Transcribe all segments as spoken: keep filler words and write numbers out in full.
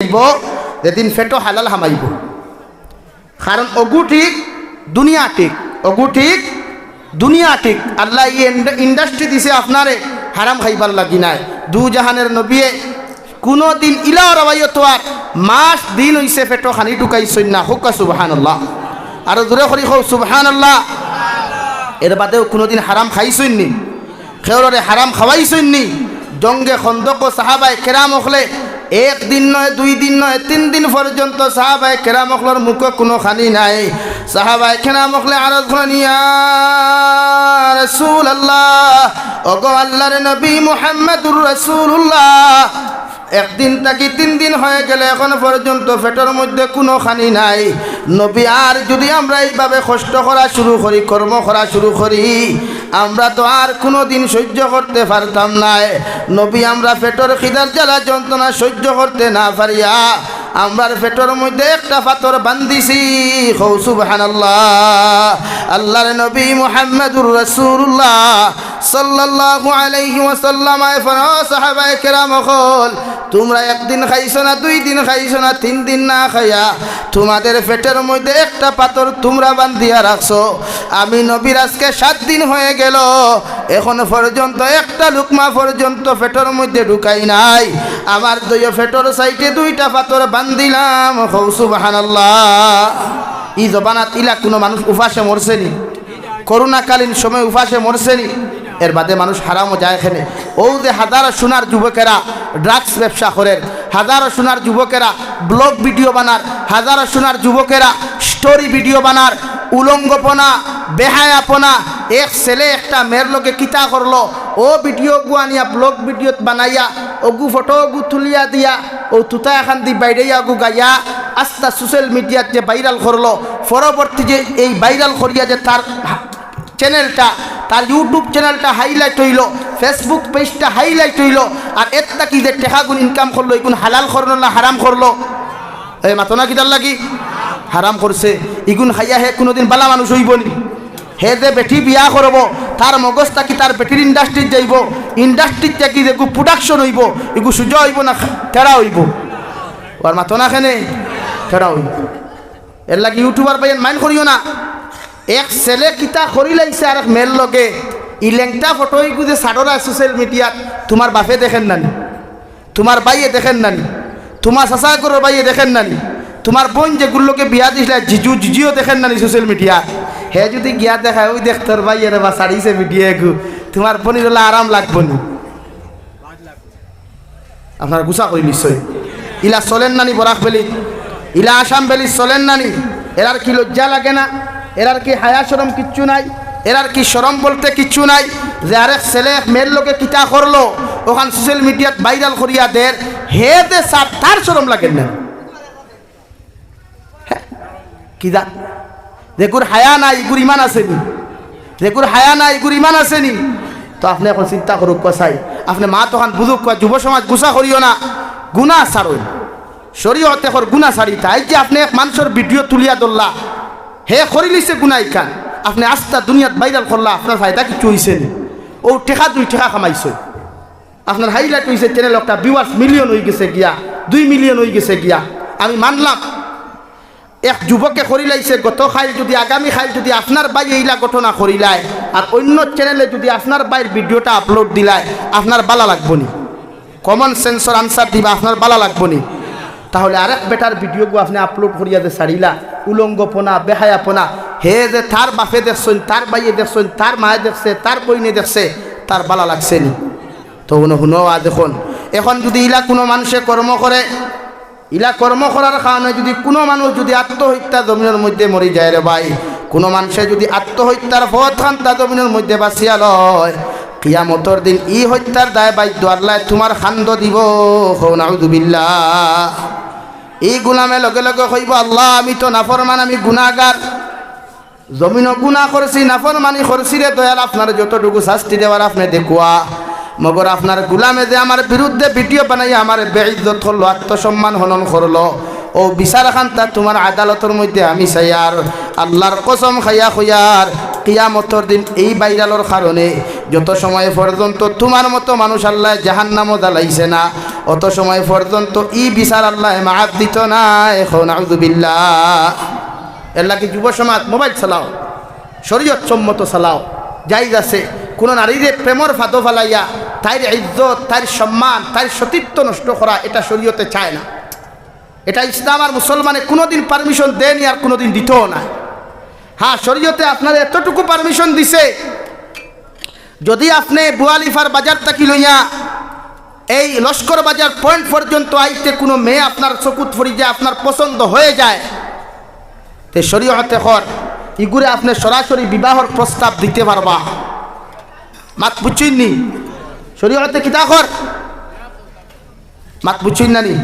যাইবো, যেদিন পেটো হালাল হামাইবো। কারণ অগু ঠিক, দুনিয়া ঠিক, অগু ঠিক, দুনিয়া ঠিক। আল্লায় ই ইন্ড-, industry দিছে আপনারে হারাম খাইবার লাগি নায়। দু জাহানের নবিয়ে কুনুদিন ইলা রওয়ায়ত আর মাস দিন অইছে পেটো খানি ঢুকাইছইন না। কউক্কা সুবহানাল্লাহ। আরো জোরে করি কও সুবহানাল্লাহ। এর বাদেও কুনুদিন হারাম খাইছইন নি? কেউররে হারাম খাওয়াইছইন নি? জঙ্গে খন্দকো সাহাবায়ে কেরাম অকলে এক দিন নয়, দুই দিন নয়, তিন দিন পর্যন্ত সাহাবায়ে কেরাম অকলর মুখো কুনু খানি নাই। সাহাবায়ে কেরাম অকলে আরজ করইন, "ইয়া রাসূলুল্লাহ, ওগো আল্লাহর নবী মুহাম্মাদুর রাসূলুল্লাহ, একদিন থাকি তিন দিন হয়ে গেল, এখন পর্যন্ত পেটর মধ্যে কুনু খানি নাই। নবী, আর যুদি আমরা এইভাবে কষ্ট করা শুরু করি, কর্ম করা শুরু করি, আমরা তো আর কুনুদিন সহ্য করতে পারতাম নায়। নবী, আমরা পেটর খিদার জ্বালা যন্ত্রণা সহ্য করতে না পারিয়া আমরার পেটর মধ্যে একটা পাথর বান্ধিছি।" কও সুবহানাল্লাহ। আল্লাহর নবী মুহাম্মাদুর রাসূলুল্লাহ সাল্লাল্লাহু আলাইহি ওয়াসাল্লাম আয় ফরমাইন, "সাহাবায়ে কেরাম অকল, তুমরা একদিন খাইছো না, দুই দিন খাইছো না, তিন দিন না খাইয়া তুমাদের পেটর মধ্যে একটা পাথর তুমরা বান্ধিয়া রাখছো। আমি নবীর আজকে সাত দিন হয়ে গেল, এখন পর্যন্ত একটা লুকমা পর্যন্ত পেটর মধ্যে ঢুকাই নাই। আমার দুইও পেটর সাইডে দুইটা পাথর বান্ধিলাম।" কও সুবহানাল্লাহ। ই জমানাত ইলা কুনু মানুষ উপাসে মরছে নি? করোনাকালীন সময় উপাসে মরছে নি? এর বাদে মানুষ হারামো যায় কেনে। অউ যে হাজারো সোনার যুবকেরা drugs ব্যবসা করের, হাজারো সোনার যুবকেরা vlog video বানার, হাজারো সোনার যুবকেরা story video বানার, উলঙ্গপনা, বেহায়াপনা, এক ছেলে একটা মেয়ের লগে কিতা করলো, অউ video গু আনিয়া vlog video বানাইয়া, অগু ফটো অগু তুলিয়া দিয়া, অউ তুতা এখান দি বাইরে অগু গাইয়া, আস্তা social mediaত যে viral করলো, পরবর্তী যে এই viral করিয়া যে তার channelটা, তার YouTube channelটা highlight অইলো, Facebook pageটা highlight অইলো, আর এর থাকি যে টেকাগুন income করলো, ইগুন হালাল করলো না হারাম করলো? এ মাতো না কিতার লাগি? হারাম করছে। ইগুন খাইয়া হে কুনুদিন বালা মানুষ অইবো নি? হে যে বেটি বিয়া করবো, তার মগজ থাকি তার বেটির industryত যাইবো, industryত থাকি যেগু production অইবো, ইগু সুজা অইবো না তেড়া অইবো? আর মাতো না কেনে? তেড়া অইবো। এর লাগি YouTuber ভাইয়াইন mind করিও না। এক ছেলে কিতা করিলাইছে আরেক মেয়ের লগে, ই লেংটা ফটো ইগু যে ছাড়রা social mediaত, তুমার বাপে দেখের না নি? তুমার ভাইয়ে দেখের না নি? তুমার চাচা ঘরর ভাইয়ে দেখের না নি? তুমার বইন যেগুর লগে বিয়া দিছলায়, জিজু জিজিও দেখের না নি social mediaত? হে যুদি গিয়া দেখায়, "ওই দেখ তোর ভাইয়ে রে বা ছাড়িছে video এগু", তুমার বইনর অলা আরাম লাগবো নি? আপনারা গুছা করি নিশ্চয়। ইলা চলের না নি বরাক ভ্যালি? ইলা আসাম ভ্যালি চলের না নি? এরার কি লজ্জা লাগে না? এরার কি হায়া শরম কিচ্ছু নাই? এরার কি শরম বলতে কিচ্ছু নাই? যে আরেক ছেলে এক মেয়ের লগে কিতা করলো, অখান social mediaত viral করিয়া দের, হে যে ছাড়, তার শরম লাগে না? হে? কি জাত? যেগুর হায়া নাই, ইগুর ইমান আছে নি? যেগুর হায়া নাই, ইগুর ইমান আছে নি? তো আপনে এখন চিন্তা করউক্কা চাই, আপনে মাতখান বুঝউক্কা, যুব সমাজ গুছা করিও না, গুনা ছাড়ইন, শরীয়তে কর গুনা ছাড়িতা। এই যে আপনে এক মানষর video তুলিয়া ধরলা, হে করিলিছে গুনা ইখান, আপনে আস্তা দুনিয়াত viral করলা, আপনার ফায়দা কিচ্ছু অইছে নি? অউ টেকা দুই টেকা কামাইছইন, আপনার highlight অইছে channel একটা, viewers million অইগেছে গিয়া, দুই million অইগেছে গিয়া। আমি মানলাম, এক যুবকে করিলাইছে, গত কাইল যুদি, আগামী কাইল যুদি আপনার ভাইয়ে ইলা ঘটনা করিলায়, আর অইন্য channelএ যুদি আপনার ভাইর videoটা upload দিলায়, আপনার বালা লাগবো নি? Common senseর answer দিবা, আপনার বালা লাগবো নি? তাহলে আরেক বেটার videoগু আপনে upload করিয়া যে ছাড়িলা, উলঙ্গপনা, বেহায়াপনা, হে যে তার বাপে দেখছইন, তার ভাইয়ে দেখছইন, তার মায়ে দেখছে, তার বইনে দেখছে, তার বালা লাগছে নি? তো হুনো, হুনো, আ দেখুন, এখন যুদি ইলা কুনু মানষে কর্ম করে, ইলা কর্ম করার কারণে যুদি কুনু মানুষ যুদি আত্মহত্যা জমিনর মধ্যে মরি যায় রে ভাই, কুনু মানষে যুদি আত্মহত্যার পথ খান্তা জমিনর মধ্যে বাছিয়া লয়, কিয়ামতর দিন ই হত্যার দায় বাইদ্য আল্লায় তুমার কান্দো দিবো। কও নাউজুবিল্লাহ। ই গুলামে লগে লগে কইবো, "আল্লাহ, আমি তো নাফরমান, আমি গুনাগার।" জমিনো গুনা করছি, নাফরমানি করছি রে দয়াল, আপনারে যতটুকু শাস্তি দেওয়ার আপনে দেখুয়া। মগর আপনার গুলামে যে আমার বিরুদ্ধে video বানাইয়া আমারে বেইজ্জত করলো, আত্মসম্মান হনন করলো, অউ বিচার খান্তা তুমার আদালতর মধ্যে আমি চাইয়ার। আল্লার কসম খাইয়া কইয়ার, কিয়ামতর দিন এই viralর কারণে যত সময় পর্যন্ত তুমার মতো মানুষ আল্লায় জাহান্নামো জ্বালাইছে না, অত সময় পর্যন্ত ই বিচার আল্লায় মাফ দিতো নায়। কও নাউজুবিল্লাহ। এরলাগি যুব সমাজ মোবাইল চালাও, শরীয়ত সম্মত চালাও, জায়েজ আছে। কুনু নারীরে প্রেমর ফাঁদো ফালাইয়া তাইর ইজ্জত, তাইর সম্মান, তাইর সতীত্ব নষ্ট করা, এটা শরীয়তে চায় না। এটা ইসলাম আর মুসলমানে কুনুদিন পারমিশন দেয়নি আর কুনুদিন দিতোও না। হ্যাঁ, শরীয়তে আপনারে এতটুকু পারমিশন দিছে, যদি আপনে বুয়ালিফার বাজার থাকি লইয়া এই লস্কর বাজার পয়েন্ট পর্যন্ত আইতে কুনু মেয়ে আপনার চকুত পড়ি যায়, আপনার পছন্দ হয়ে যায়, তে শরীয়তে কর ইগুরে আপনে সরাসরি বিবাহর প্রস্তাব দিতে পারবা। মাত বুঝছইন নি? শরীয়তে কিতা কর? মাত বুঝছইন না নি?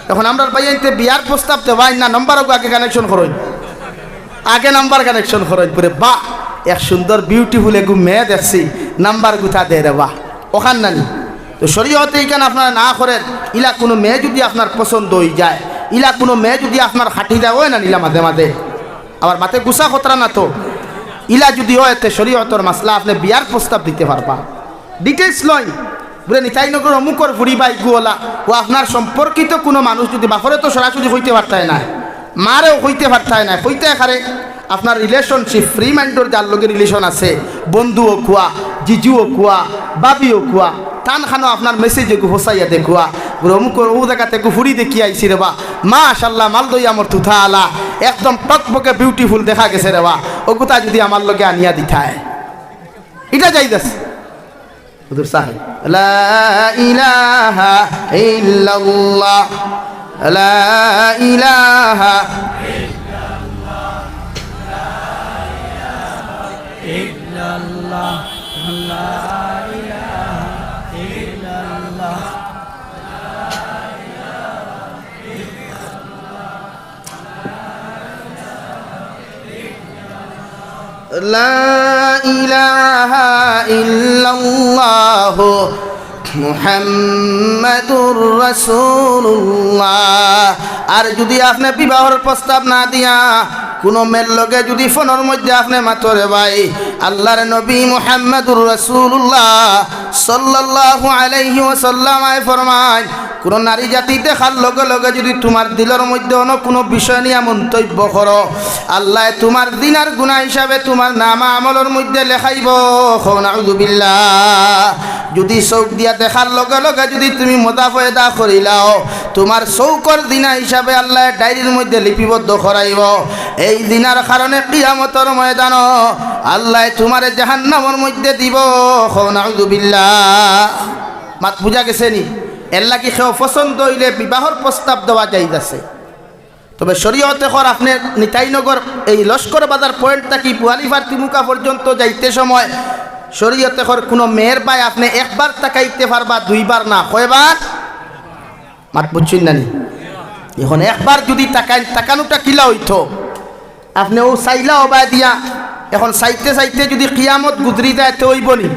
এখন আমরার ভাইয়াইন্তে বিয়ার প্রস্তাব দেওয়াইন না, নাম্বার ওগু আগে কানেকশন করইন, আগে নাম্বার কানেকশন করইন। পরে বা এক সুন্দর বিউটিফুল এগু মেয়ে দেখছি, নাম্বার গুতা দে রে বা, অখান না নি? তো শরীয়তে ইখান আপনারা না করেন। ইলা কুনু মেয়ে যদি আপনার পছন্দ হয়ে যায়, ইলা কুনু মেয়ে যদি আপনার খাটি যায়, ওই না নিলা মাঝে মাঝে, আবার মাতে গুসা খতরা না তো, ইলা যদি হয়, তে শরীয়তর মাসলা আপনে বিয়ার প্রস্তাব দিতে পারবা। ডিটেলস লইন, বুলে নিতাইনগর অমুকর ফুড়ি বা ইগু অলা, ও আপনার সম্পর্কিত কুনু মানুষ যদি, বাপরে তো সরাসরি কইতে পারতায় নায়, মারেও কইতে পারতায় নায়, কইতায় কারে? আপনার রিলেশনশিপ, ফ্রি মাইন্ডর যার লগে রিলেশন আছে, বন্ধুও কুয়া, জিজুও কুয়া, ভাবিও কুয়া, তান খানো আপনার মেসেজ এগু ফসাইয়া দেখুয়া, বুলে অমুকর ও জাগাত এগু ফুড়ি দেখি আইছি রে বা, মাশাল্লাহ, মালদই আমর তুথা আলা, একদম টকবকে বিউটিফুল দেখা গেছে রে বা, ওগুতা যদি আমার লগে আনিয়া দিতায়, ইটা জায়েজ আছে। হুজুর সাহেব, লা ইলাহা ইল্লাল্লাহ, লা ইলাহা ইল্লাল্লাহ, লা ইলাহা ইল্লাল্লাহ। লা ইলাহা ইল্লাল্লাহু মুহাম্মাদুর রাসূলুল্লাহ। আর যদি আপনে বিবাহর প্রস্তাব না দিয়া কুনু মেয়ের লগে যদি ফোনর মধ্যে আপনে মাতো রে ভাই, আল্লাহর নবী মুহাম্মাদুর রাসূলুল্লাহ সাল্লাল্লাহু আলাইহি ওয়াসাল্লাম আয় ফরমাইন, কুনু নারী জাতি দেখার লগে লগে যদি তুমার দিলর মধ্যে অন্য কুনু বিষয় নিয়া মন্তব্য করো, আল্লায় তুমার জিনার গুনা হিসাবে তুমার নামা আমলর মধ্যে লেখাইবো। কও নাউজুবিল্লাহ। যদি চউখ দিয়া দেখার লগে লগে যদি তুমি মজা পয়দা করিলাও, তুমার চউখর জিনা হিসাবে আল্লায় ডায়েরির মধ্যে লিপিবদ্ধ করাইবো। এই জিনার কারণে কিয়ামতর ময়দানো আল্লায় তুমারে জাহান্নামর মধ্যে দিবো। কও নাউজুবিল্লাহ। মাত বুঝা গেছে নি? এরলাগি কেউ পছন্দ অইলে বিবাহর প্রস্তাব দেওয়া জায়েজ আছে। তবে শরীয়তে কর আপনে নিতাইনগর এই লস্কর বাজার পয়েন্ট থাকি বুয়ালিফার তিমুকা পর্যন্ত যাইতে সময় শরীয়তে কর কুনু মেয়ের বায় আপনে একবার তাকাইতে পারবা, দুইবার না, কয়বার? মাত বুঝছইন না নি? এখন একবার যদি তাকাইন, তাকানোটা কিলা অইতো? আপনে ও চাইলা ওবায় দিয়া, এখন চাইতে চাইতে যদি কিয়ামত গুজরি যায়, তে অইবো নি?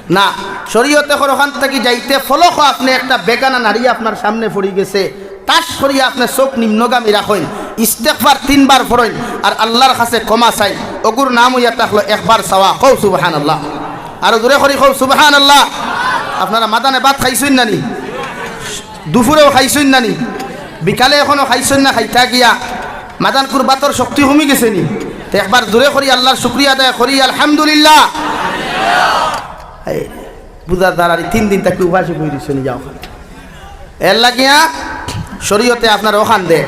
না, শরীয়তে কর ওখান থাকি যাইতে ফলক আপনে একটা বেগানা নারী আপনার সামনে পড়ি গেছে, তাস করিয়া আপনে চউখ নিম্নগামী রাখইন, ইস্তেগফার তিনবার পড়ইন, আর আল্লাহর কাছে ক্ষমা চাইন। ওগুর নাম অইয়া থাকলো একবার চাওয়া। কও সুবহানাল্লাহ। আরো জোরে করি কও সুবহানাল্লাহ। আপনারা মাদানে ভাত খাইছইন না নি? দুপুরেও খাইছইন না নি? বিকালে এখনো খাইছইন না, খাইতা গিয়া? মাদানকুর ভাতর শক্তি কমি গেছে নি? তে একবার জোরে করি আল্লাহর শুকরিয়া আদায় করি, আলহামদুলিল্লাহ। এই, বুঝা যার আর তিন দিন থাকি উপাসে বই রইছে নি, যাও খান। এরলাগিয়া শরীয়তে আপনার ওখান দে।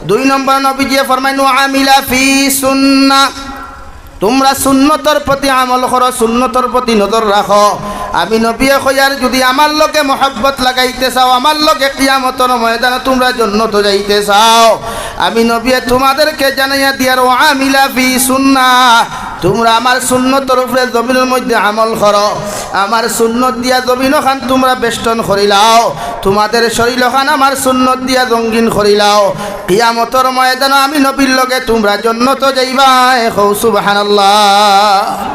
দুই নম্বর নবীজিয়ে ফরমাইন, "ওয়া আমিলা ফি সুন্নাহ।" তুমরা সুন্নতর প্রতি আমল করো, সুন্নতর প্রতি নজর রাখো। আমি নবিয়ে কইয়ার, যদি আমার লগে মহব্বত লাগাইতে চাও, আমার লগে কিয়ামতর ময়দানো তুমরা জন্নতো যাইতে চাও, আমি নবিয়ে তুমাদেরকে জানাইয়া দিয়ার, "ওয়া আমিলা ফি সুন্নাহ।" তুমরা আমার সুন্নতর উপরে জমিনর মধ্যে আমল করো, আমার সুন্নত দিয়া জমিন ওখান তুমরা বেষ্টন করিলাও, তুমাদের শরীর ওখান আমার সুন্নত দিয়া রঙ্গিন করিলাও। কিয়ামতর ময়দানো আমি নবীর লগে তুমরা জন্নতো যাইবায়। কও সুবহানাল্লাহ।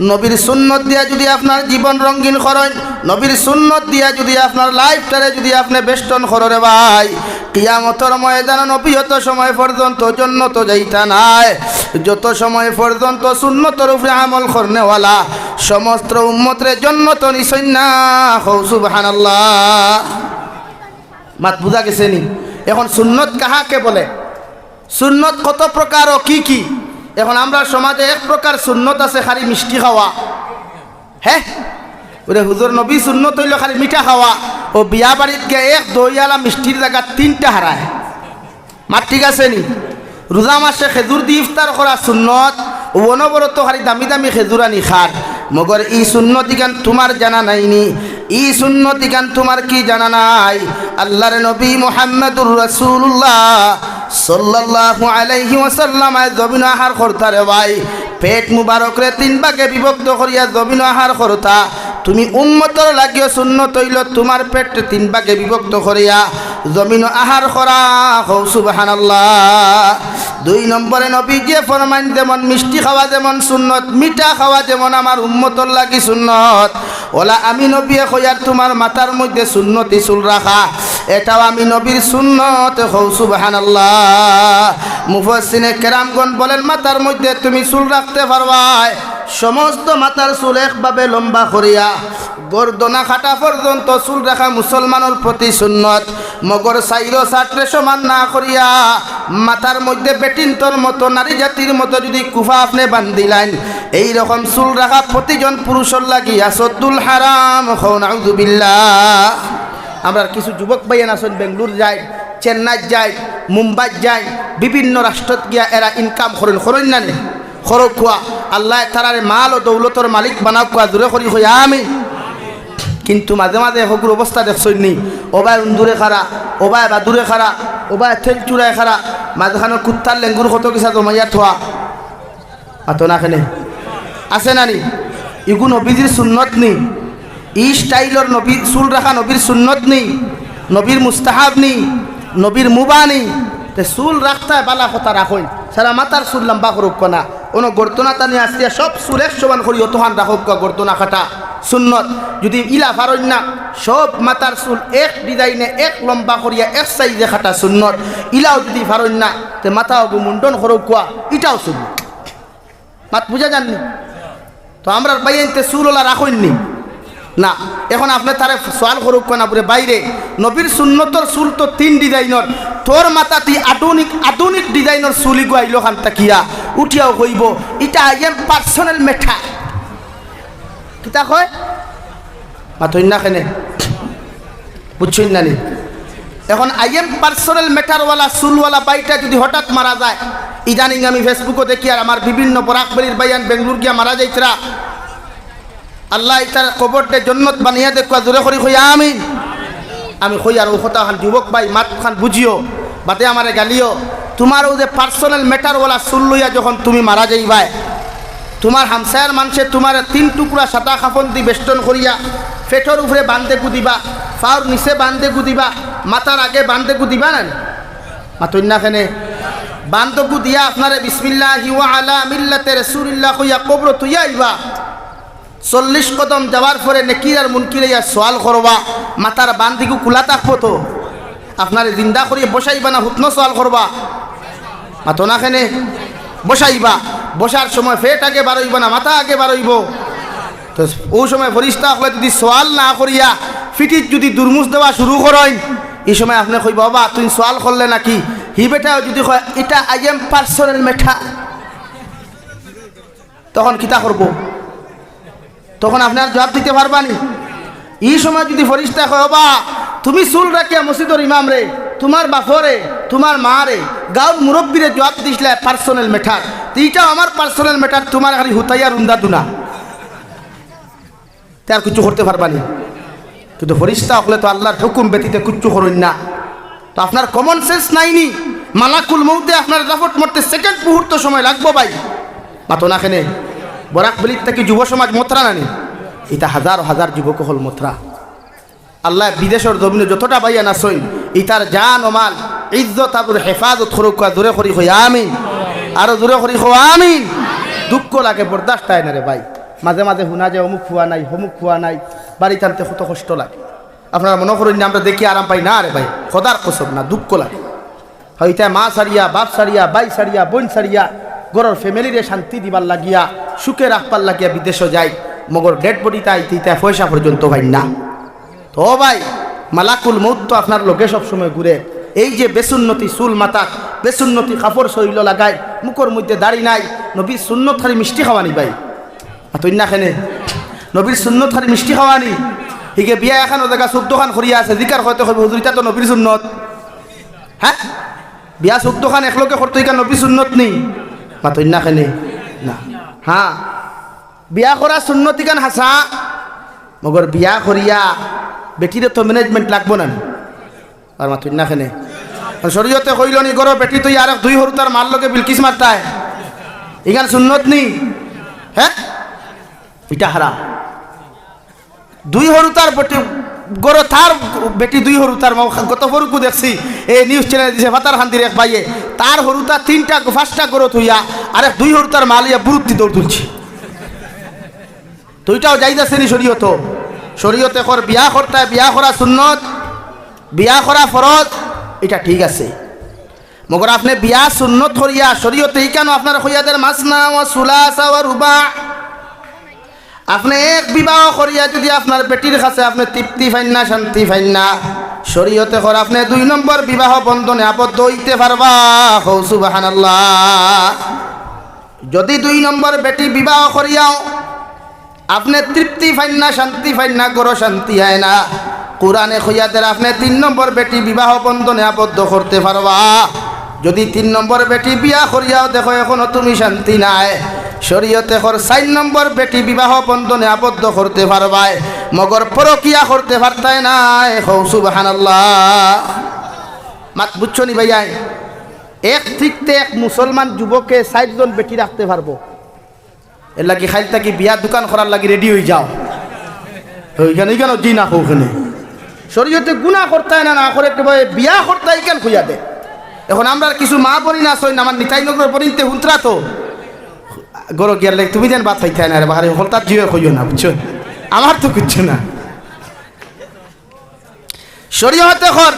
নবীর সুন্নত দিয়া যদি আপনার জীবন রঙ্গিন করইন, নবীর সুন্নত দিয়া যদি আপনার লাইফটারে যদি আপনে বেষ্টন করো রে ভাই, কিয়ামতর ময়দানো নবী অত সময় পর্যন্ত জন্নতো যাইতা নায়, যত সময় পর্যন্ত সুন্নতর উপরে আমল করনেওয়ালা সমস্ত উম্মতরে জন্নতো নিছইন না। কও সুবহানাল্লাহ। মাত বুঝা গেছে নি? এখন সুন্নত কাহাকে বলে? সুন্নত কত প্রকার ও কি কি? এখন আমরার সমাজে এক প্রকার সুন্নত আছে, খালি মিষ্টি খাওয়া। হে, ওরে হুজুর, নবীর সুন্নত অইলো খালি মিঠা খাওয়া। ও বিয়া বাড়িত গিয়া এক দইআলা মিষ্টির জাগাত তিনটা হারায়। মাত ঠিক আছে নি? রোজা মাসে খেজুর দি ইফতার করা সুন্নত। ও অনবরত খালি দামি দামি খেজুর আনি খার। মগর ই সুন্নত ইখান তুমার জানা নাই নি? ই সুন্নত ইখান তুমার কি জানা নাই? আল্লাহর নবী মুহাম্মাদুর রাসূলুল্লাহ সাল্লাল্লাহু আলাইহি ওয়াসাল্লাম জমিনো আহার করতা রে ভাই। পেট মুবারকরে তিন ভাগে বিভক্ত করিয়া জমিনো আহার করতা। তুমি উম্মতর লাগিও সুন্নত অইলো তুমার পেটরে তিন ভাগে বিভক্ত করিয়া জমিনো আহার করা। কও সুবহানাল্লাহ। দুই নম্বরে নবীজিয়ে ফরমাইন, যেমন মিষ্টি খাওয়া যেমন সুন্নত, মিঠা খাওয়া যেমন আমার উম্মতর লাগি সুন্নত, ওলা আমি নবীয়ে কইয়ার তুমার মাথার মধ্যে সুন্নতি চুল রাখা, এটাও আমি নবীর সুন্নত। কও সুবহানাল্লাহ। মুফাসসিরিনে কেরামগণ বলেন, মাথার মধ্যে তুমি চুল রাখতে পারবায়, সমস্ত মাথার চুল একভাবে লম্বা করিয়া গর্দনা কাটা পর্যন্ত চুল রাখা মুসলমানর প্রতি সুন্নত। মগর সাইরো সাটরে সমান না করিয়া মাথার মধ্যে বেটিন্তর মতো, নারী জাতির মতো যদি কুফা আপনে বান্ধিলাইন, এই রকম চুল রাখা প্রতিজন পুরুষর লাগি আসদ্দুল হারাম। কও নাউজুবিল্লাহ। আমরার কিছু যুবক ভাইয়ান আছইন, বেঙ্গলোর যায়, চেন্নাইত যায়, মুম্বাইত যায়, বিভিন্ন রাষ্ট্রত গিয়া এরা ইনকাম করইন, করইন না নি? করউক্কা। আল্লায় তারারে মাল ও দৌলতর মালিক বানাউক্কা, জোরে করি কই আমিন। কিন্তু মাঝে মাঝে হগুর অবস্থা দেখছইন নি? ওবায় উন্দুরে খারা, ওবায় বাদুরে খারা, ওবায় তেল চুরায় খারা, মাঝখানো কুত্তার লেঙ্গুর কত কিছা জমাইয়া থোয়া। মাতো না কেনে? আছে না নি? ইগু নবীজির সুন্নত নি? ই স্টাইলর নবীর চুল রাখা নবীর সুন্নত নি? নবীর মুস্তাহাব নি? নবীর মুবা নি? তে চুল রাখতায় বালা কথা রাখইন, সারা মাথার চুল লম্বা করউক্কা না। অনো গর্দনা তানি আস্তিয়া সব চুল এক সমান করি অতখান রাখউক্কা, গর্দনা কাটা সুন্নত। যদি ইলা পারইন না, সব মাথার চুল এক ডিজাইনে এক লম্বা করিয়া এক সাইজে কাটা সুন্নত। ইলাও যদি পারইন না, তে মাথা অগু মুন্ডন করউক্কা, ইটাও সুন্নত। মাত বুঝা যার নি? তো আমরার ভাইয়াইন্তে চুল ওলা রাখইন নি? না। এখন আপনে তারে সওয়াল করউক্কা না, বুলে, "ভাইরে, নবীর সুন্নতর চুল তো তিন ডিজাইনর, তোর মাথাত ই আধুনিক, আধুনিক ডিজাইনর চুল ইগু আইলো কান থাকিয়া?" উঠিয়াও কইবো, "ইটা I am personal matter।" কিতা কয়? মাতইন না কেনে? বুঝছইন না নি? এখন I am personal matter ওয়ালা চুলওয়ালা ভাইটা যদি হঠাৎ মারা যায়, ইদানিং আমি Facebook-ও দেখিয়ার আমার বিভিন্ন বরাক ভ্যালির ভাইয়াইন বেঙ্গলোর গিয়া মারা যাইতরা। আল্লায় ইতার কবররে জন্নত বানাইয়া দেউক্কা, জোরে করি কই আমিন। আমি কইয়ার অউ কথাখান, যুবক ভাই, মাতখান বুঝিও, বাদে আমারে গালিও। তুমার অউ যে personal matter ওয়ালা চুল লইয়া যখন তুমি মারা যাইবায়, তুমার হামসায়ার মানষে তুমারে তিন টুকরা সাদা কাফন দি বেষ্টন করিয়া পেটর উপরে বান্দেগু দিবা, পাওর নিচে বান্দেগু দিবা, মাথার আগে বান্দেগু দিবা না নি? মাতইন না কেনে? বান্দেগু দিয়া আপনারে বিসমিল্লাহি ওয়া আলা মিল্লাতে রাসূলিল্লাহ কইয়া কবরো থইয়া আইবা। চল্লিশ কদম যাওয়ার পরে নেকির আর মুনকিরে ইয়া সওয়াল করবা, মাথার বান্দিগু খুলা থাকবো তো? আপনারে জিন্দা করি বসাইবা না হুতনো সওয়াল করবা? মাতো না কেনে? বসাইবা। বসার সময় পেট আগে বারইবো না মাথা আগে বারইবো? তো অউ সময় ফিরিস্তা অকলে যদি সওয়াল না করিয়া পিঠিত যদি দুরমুশ দেওয়া শুরু করইন, ই সময় আপনে কইবা, "ওবা, তুইন সওয়াল করলে নাকি?" হি বেটায় যদি কয়, "ইটা I am personal matter।" তখন কিতা করবো? তখন আপনে আর জুয়াব দিতে পারবা নি? ই সময় যদি ফিরিস্তায় কয়, "ওবা, তুমি চুল রাখিয়া মসজিদর ইমামরে, তুমার বাপরে, তুমার মারে, গাঁওর মুরব্বিরে জুয়াব দিছলায় personal matter, তে ইটাও আমার personal matter, তুমার খালি হুতাইয়া রুন্দা দুনা।" তে আর কিচ্ছু করতে পারবা নি। কিন্তু ফিরিস্তা অকলে তো আল্লার হুকুম ব্যতীত কিচ্ছু করইন না। তো আপনার common sense নাই নি? মালাকুল মউতে আপনার দাফট মারতে second মুহূর্ত সময় লাগবো ভাই। মাতো না কেনে? বরাক ভ্যালিত থাকি যুব সমাজ মতরা না নি? ইতা হাজার হাজার যুবক অকল মতরা। আল্লায় বিদেশর জমিনো যতটা ভাইয়াইন আছইন, ইতার জান ও মাল, ইজ্জত আবরু হেফাজত করউক্কা, জোরে করি কই আমিন। আরো জোরে করি কও আমিন। দুঃখ লাগে, বরদাস্ত অয় না রে ভাই। মাঝে মাঝে হুনা যায়, "অমুক ফুয়া নাই, হমুক ফুয়া নাই।" বাড়িত আনতে কত কষ্ট লাগে। আপনারা মনো করইন না আমরা দেখি আরাম পাই, না রে ভাই, খোদার কসম না, দুঃখ লাগে। অউ ইতায় মা ছাড়িয়া, বাপ ছাড়িয়া, ভাই ছাড়িয়া, বইন ছাড়িয়া, ঘরর family-রে শান্তি দিবার লাগিয়া, সুখে রাখবার লাগিয়া বিদেশো যায়। মগর ডেড বডিটা আইতে ইতা পয়সা পর্যন্ত পাইন না। তো ভাই, মালাকুল মউত তো আপনার লগে সবসময় ঘুরে। এই যে বেসুন্নতি চুল মাথাত, বেসুন্নতি কাপড় শরীলো লাগায়, মুখর মধ্যে দাড়ি নাই, নবীর সুন্নত খালি মিষ্টি খাওয়ানি ভাই। মাতইন না কেনে? নবীর সুন্নত খালি মিষ্টি খাওয়ানি। হিগে বিয়া এখানো জাগা চৌদ্দ খান করিয়া আছে, জিকার করতে কইবে, "হুজুর, ইটা তো নবীর সুন্নত।" হ্যাঁ, বিয়া চৌদ্দ খান একলগে করতো, ইখান নবীর সুন্নত নি? মাতইন না কেনে? না। হ্যাঁ, বিয়া করা সুন্নত ইখান হাছা, মগর বিয়া করিয়া বেটিরে তো ম্যানেজমেন্ট লাগবো না নি? আর মাতইন না কেনে? আর শরীয়তে কইলো নি, ঘরো বেটি তো আরেক দুই হুরুতার মার লগে বিলকিস মারতায়, ইখান সুন্নত নি? হ্যাঁ, ইটা হারাম। দুই হুরুতার বেটি, ঘরো তার বেটি দুই হুরুতার মা, গত পরশু দেখছি, এই নিউজ চ্যানেল দিছে, পাথারকান্দির এক ভাইয়ে, তার হুরুতা তিনটা, পাঁচটা ঘরো থইয়া, আরেক দুই হুরুতার মা লইয়া বুরুত্তি দৌড় তুলছে। তো ইটাও জায়েজ আছে নি শরীয়তো? শরীয়তে কর বিয়া করতায়, বিয়া করা সুন্নত, বিয়া করা ফরজ, ইটা ঠিক আছে। মগর আপনে বিয়া সুন্নত করিয়া শরীয়তে ইখানো আপনারে কইয়া দের মাসনা ওয়া সুলাসা ওয়া রুবা। আপনে এক বিবাহ করিয়া যদি আপনার বেটির কাছে আপনে তৃপ্তি পাইন না, শান্তি পাইন না, শরীয়তে কর আপনে দুই নম্বর বিবাহ বন্ধনে আবদ্ধ অইতে পারবা। কও সুবহানাল্লাহ। যদি দুই নম্বর বেটি বিবাহ করিয়াও আপনে তৃপ্তি পাইন না, শান্তি পাইন না, ঘরো শান্তি আয় না, কোরআনে কইয়া দের আপনে তিন নম্বর বেটি বিবাহ বন্ধনে আবদ্ধ করতে পারবা। যদি তিন নম্বর বেটি বিয়া করিয়াও দেখো এখনো তুমি শান্তি নাই, শরীয়তে কর চাইর নম্বর বেটি বিবাহ বন্ধনে আবদ্ধ করতে পারবায়, মগর পরকিয়া করতে পারতায় নায়। কও সুবহানাল্লাহ। মাত বুঝছো নি ভাইয়াই? এক তৃপ্তে এক মুসলমান যুবকে চাইরজন বেটি রাখতে পারবো। এর লাগি খাইল থাকি বিয়া দোকান করার লাগি রেডি অই যাও। ওইখানে, ওইখানে জি না কও ওখানে। শরীয়তে গুনা করতায় না, না করে একটু ভাই বিয়া করতায়, ইখান কইয়া দে। এখন আমরার কিছু মা বইন আছইন, আমার নিতাই নগর বইনতে হুনতরা তো। ঘরো গিয়ার লাগি তুমি যেন ভাত খাইতায় না রে বাহারে, হকলতার জিও কইও না, বুঝছো? আমার তো কিচ্ছু না। শরীয়তে কর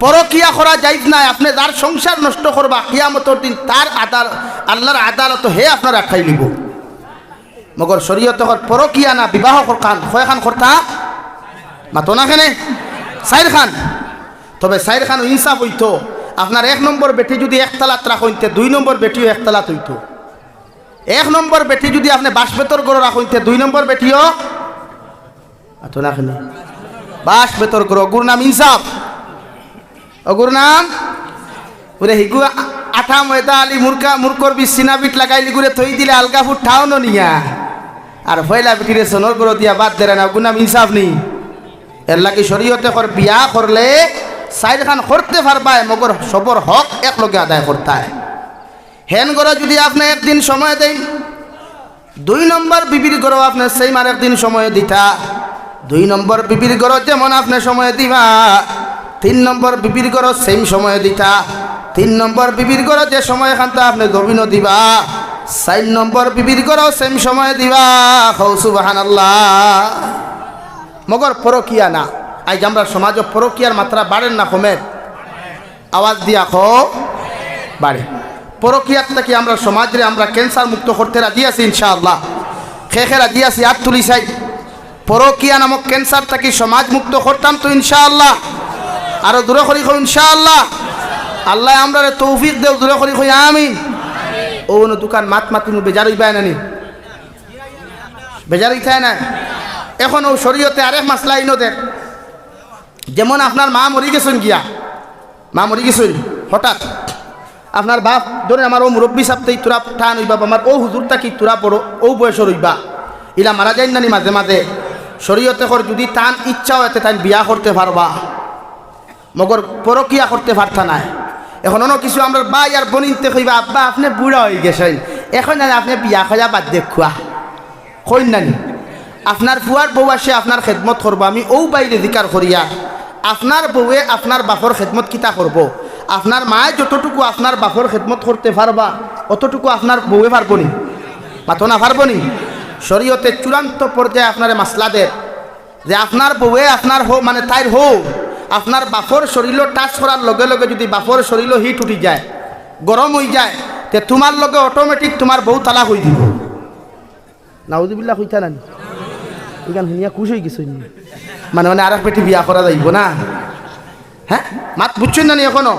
পরকিয়া করা জায়েজ নাই। আপনে যার সংসার নষ্ট করবা, কিয়ামতর দিন তার আদাল-, আল্লাহর আদালতো হে আপনারে আটকাই নিবো। মগর শরীয়তে কর পরকিয়া না, বিবাহ কর খান, কয়খান করতা? মাতো না কেনে? চাইর খান। তবে চাইর খান ইনসাফ অইতো। আপনার এক নম্বর বেটি যদি একতলাত রাখইন, তে দুই নম্বর বেটিও একতলাত অইতো। এক নম্বর বেটি যদি আপনে বাঁশ বেতর ঘরো রাখইন, তে দুই নম্বর বেটিও মাতো না কেনে? বাঁশ বেতর ঘরো, অগুর নাম ইনসাফ। অগুর নাম? ওরে হিগু আ-, আটা ময়দা আলি মুরকা, মুরকর বিষ সিনা বিট লাগাইলি গুরে থই দিলে আলগা ফুট ঠাও ন নিয়া। আর পয়লা বেটিরে সনর ঘরো দিয়া বাদ দেরা না, অগুর নাম ইনসাফ নি? এর লাগি শরীয়তে কর বিয়া করলে চাইর খান করতে পারবায়, মগর সবর হক একলগে আদায় করতায়। হেন ঘরো যদি আপনে একদিন সময় দেইন, দুই নম্বর বিবির ঘরো আপনে সেইম আরেকদিন সময় দিতা। দুই নম্বর বিবির ঘরো যেমন আপনে সময় দিবা, তিন নম্বর বিবির ঘরো সেইম সময় দিতা। তিন নম্বর বিবির ঘরো যে সময় খানতা আপনে জমিনো দিবা, চাইর নম্বর বিবির ঘরো সেইম সময় দিবা। কও সুবহানাল্লাহ। মগর পরকিয়া না। আইজ আমরার সমাজো পরকিয়ার মাত্রা বাড়ের না কমের? আওয়াজ দিয়া কও, বাড়ে। পরকিয়ার থাকি আমরার সমাজরে আমরা ক্যান্সার মুক্ত করতে রাজি আছি ইনশাআল্লাহ। কে কে রাজি আছি, আত তুলি চাই। পরকিয়া নামক ক্যান্সার থাকি সমাজ মুক্ত করতাম তো ইনশাআল্লাহ। আরো জোরে করি কও ইনশাআল্লাহ। আল্লায় আমরারে তৌফিক দেও, জোরে করি কই আমিন। অউ অনো দুখান মাত মাতিমু, বেজার অইবায় না নি? বেজার অইতায় না? এখন অউ শরীয়তে আরেক মাসলা আইনো দের। যেমন আপনার মা মরি গেছইন গিয়া, মা মরি গেছইন, হঠাৎ আপনার বাপ, ধরেন আমার অউ মুরব্বি সাব থাকি থুড়া টান অইবা, বা আমার অউ হুজুর থাকি থুড়া বড়, অউ বয়সর অইবা, ইলা মারা যাইন না নি মাঝে মাঝে। শরীয়তে কর যদি তান ইচ্ছা অয়, তে তাইন বিয়া করতে পারবা। মগর পরকিয়া করতে পারতা নায়। এখন অনো কিছু আমরার ভাই আর বইনতে কইবা, "আব্বা, আপনে বুড়া অই গেছইন, এখন আর আপনে বিয়া করা বাদ দেউক্কা।" কইন না নি? আপনার ফুয়ার বউ আসে আপনার খেদমত করবো। আমি অউ ভাইরে জিকার করিয়ার, আপনার বউয়ে আপনার বাপর খেদমত কিতা করবো? আপনার মায়ে যতটুকু আপনার বাপর খেদমত করতে পারবা, অতটুকু আপনার বউয়ে পারবো নি? মাতো না, পারবো নি? শরীয়তে চূড়ান্ত পর্যায়ে আপনারে মাসলা দের যে আপনার বউয়ে আপনার হউ, মানে তাইর হউ, আপনার বাপর শরীলো touch করার লগে লগে যদি বাপর শরীলো heat উঠি যায়, গরম অই যায়, তে তুমার লগে automatic তুমার বউ তালাক অই দিবো। নাউজুবিল্লাহ কইতা না নি? ইখান হুনিয়া খুশ অইগেছইন নি? মানে, মানে আরেক বেটি বিয়া করা যাইবো না? হ্যাঁ, মাত বুঝছইন না নি এখনো?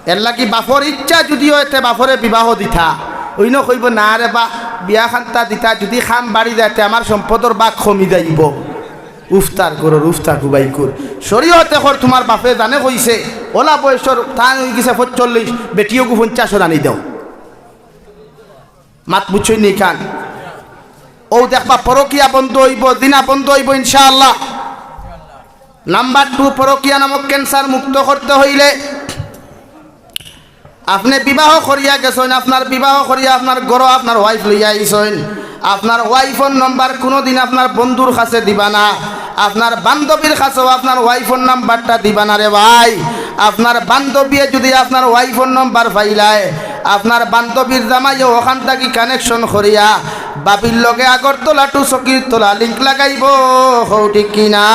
এরলাগি বাপর ইচ্ছা যুদি অয়, তে বাপরে বিবাহ দিতা। অইন কইবো, "না রে বা, বিয়া খান্তা দিতা, যুদি কাম বাড়ি যায়, তে আমার সম্পদর ভাগ কমি যাইবো।" উফতার করর, উফতা কুবাই কর। শরীয়তে কর, তুমার বাপে জানে কইছে, অলা বয়সর তান অইগেছে পঁয়তাল্লিশ, বেটিওগু পঞ্চাশর আনি দেও। মাত বুঝছইন নি ইখান? অউ দেখবা, পরকিয়া বন্ধ অইবো, জিনা বন্ধ অইবো ইনশাআল্লাহ। নাম্বার টু, পরকিয়া নামক ক্যান্সার মুক্ত করতে অইলে আপনে বিবাহ করিয়া গেছইন, আপনার বিবাহ করিয়া আপনার ঘরো আপনার ওয়াইফ লইয়া আইছইন, আপনার ওয়াইফর নাম্বার কুনুদিন আপনার বন্ধুর কাছে দিবা না, আপনার বান্ধবীর কাছেও আপনার ওয়াইফর নাম্বারটা দিবা না রে ভাই। আপনার বান্ধবীয়ে যুদি আপনার ওয়াইফর নাম্বার পাইলায়, আপনার বান্ধবীর জামাইয়ে অখান থাকি কানেকশন করিয়া ভাবির লগে আগরতলা টু সকিরতলা লিংক লাগাইবো, কও ঠিক কি না?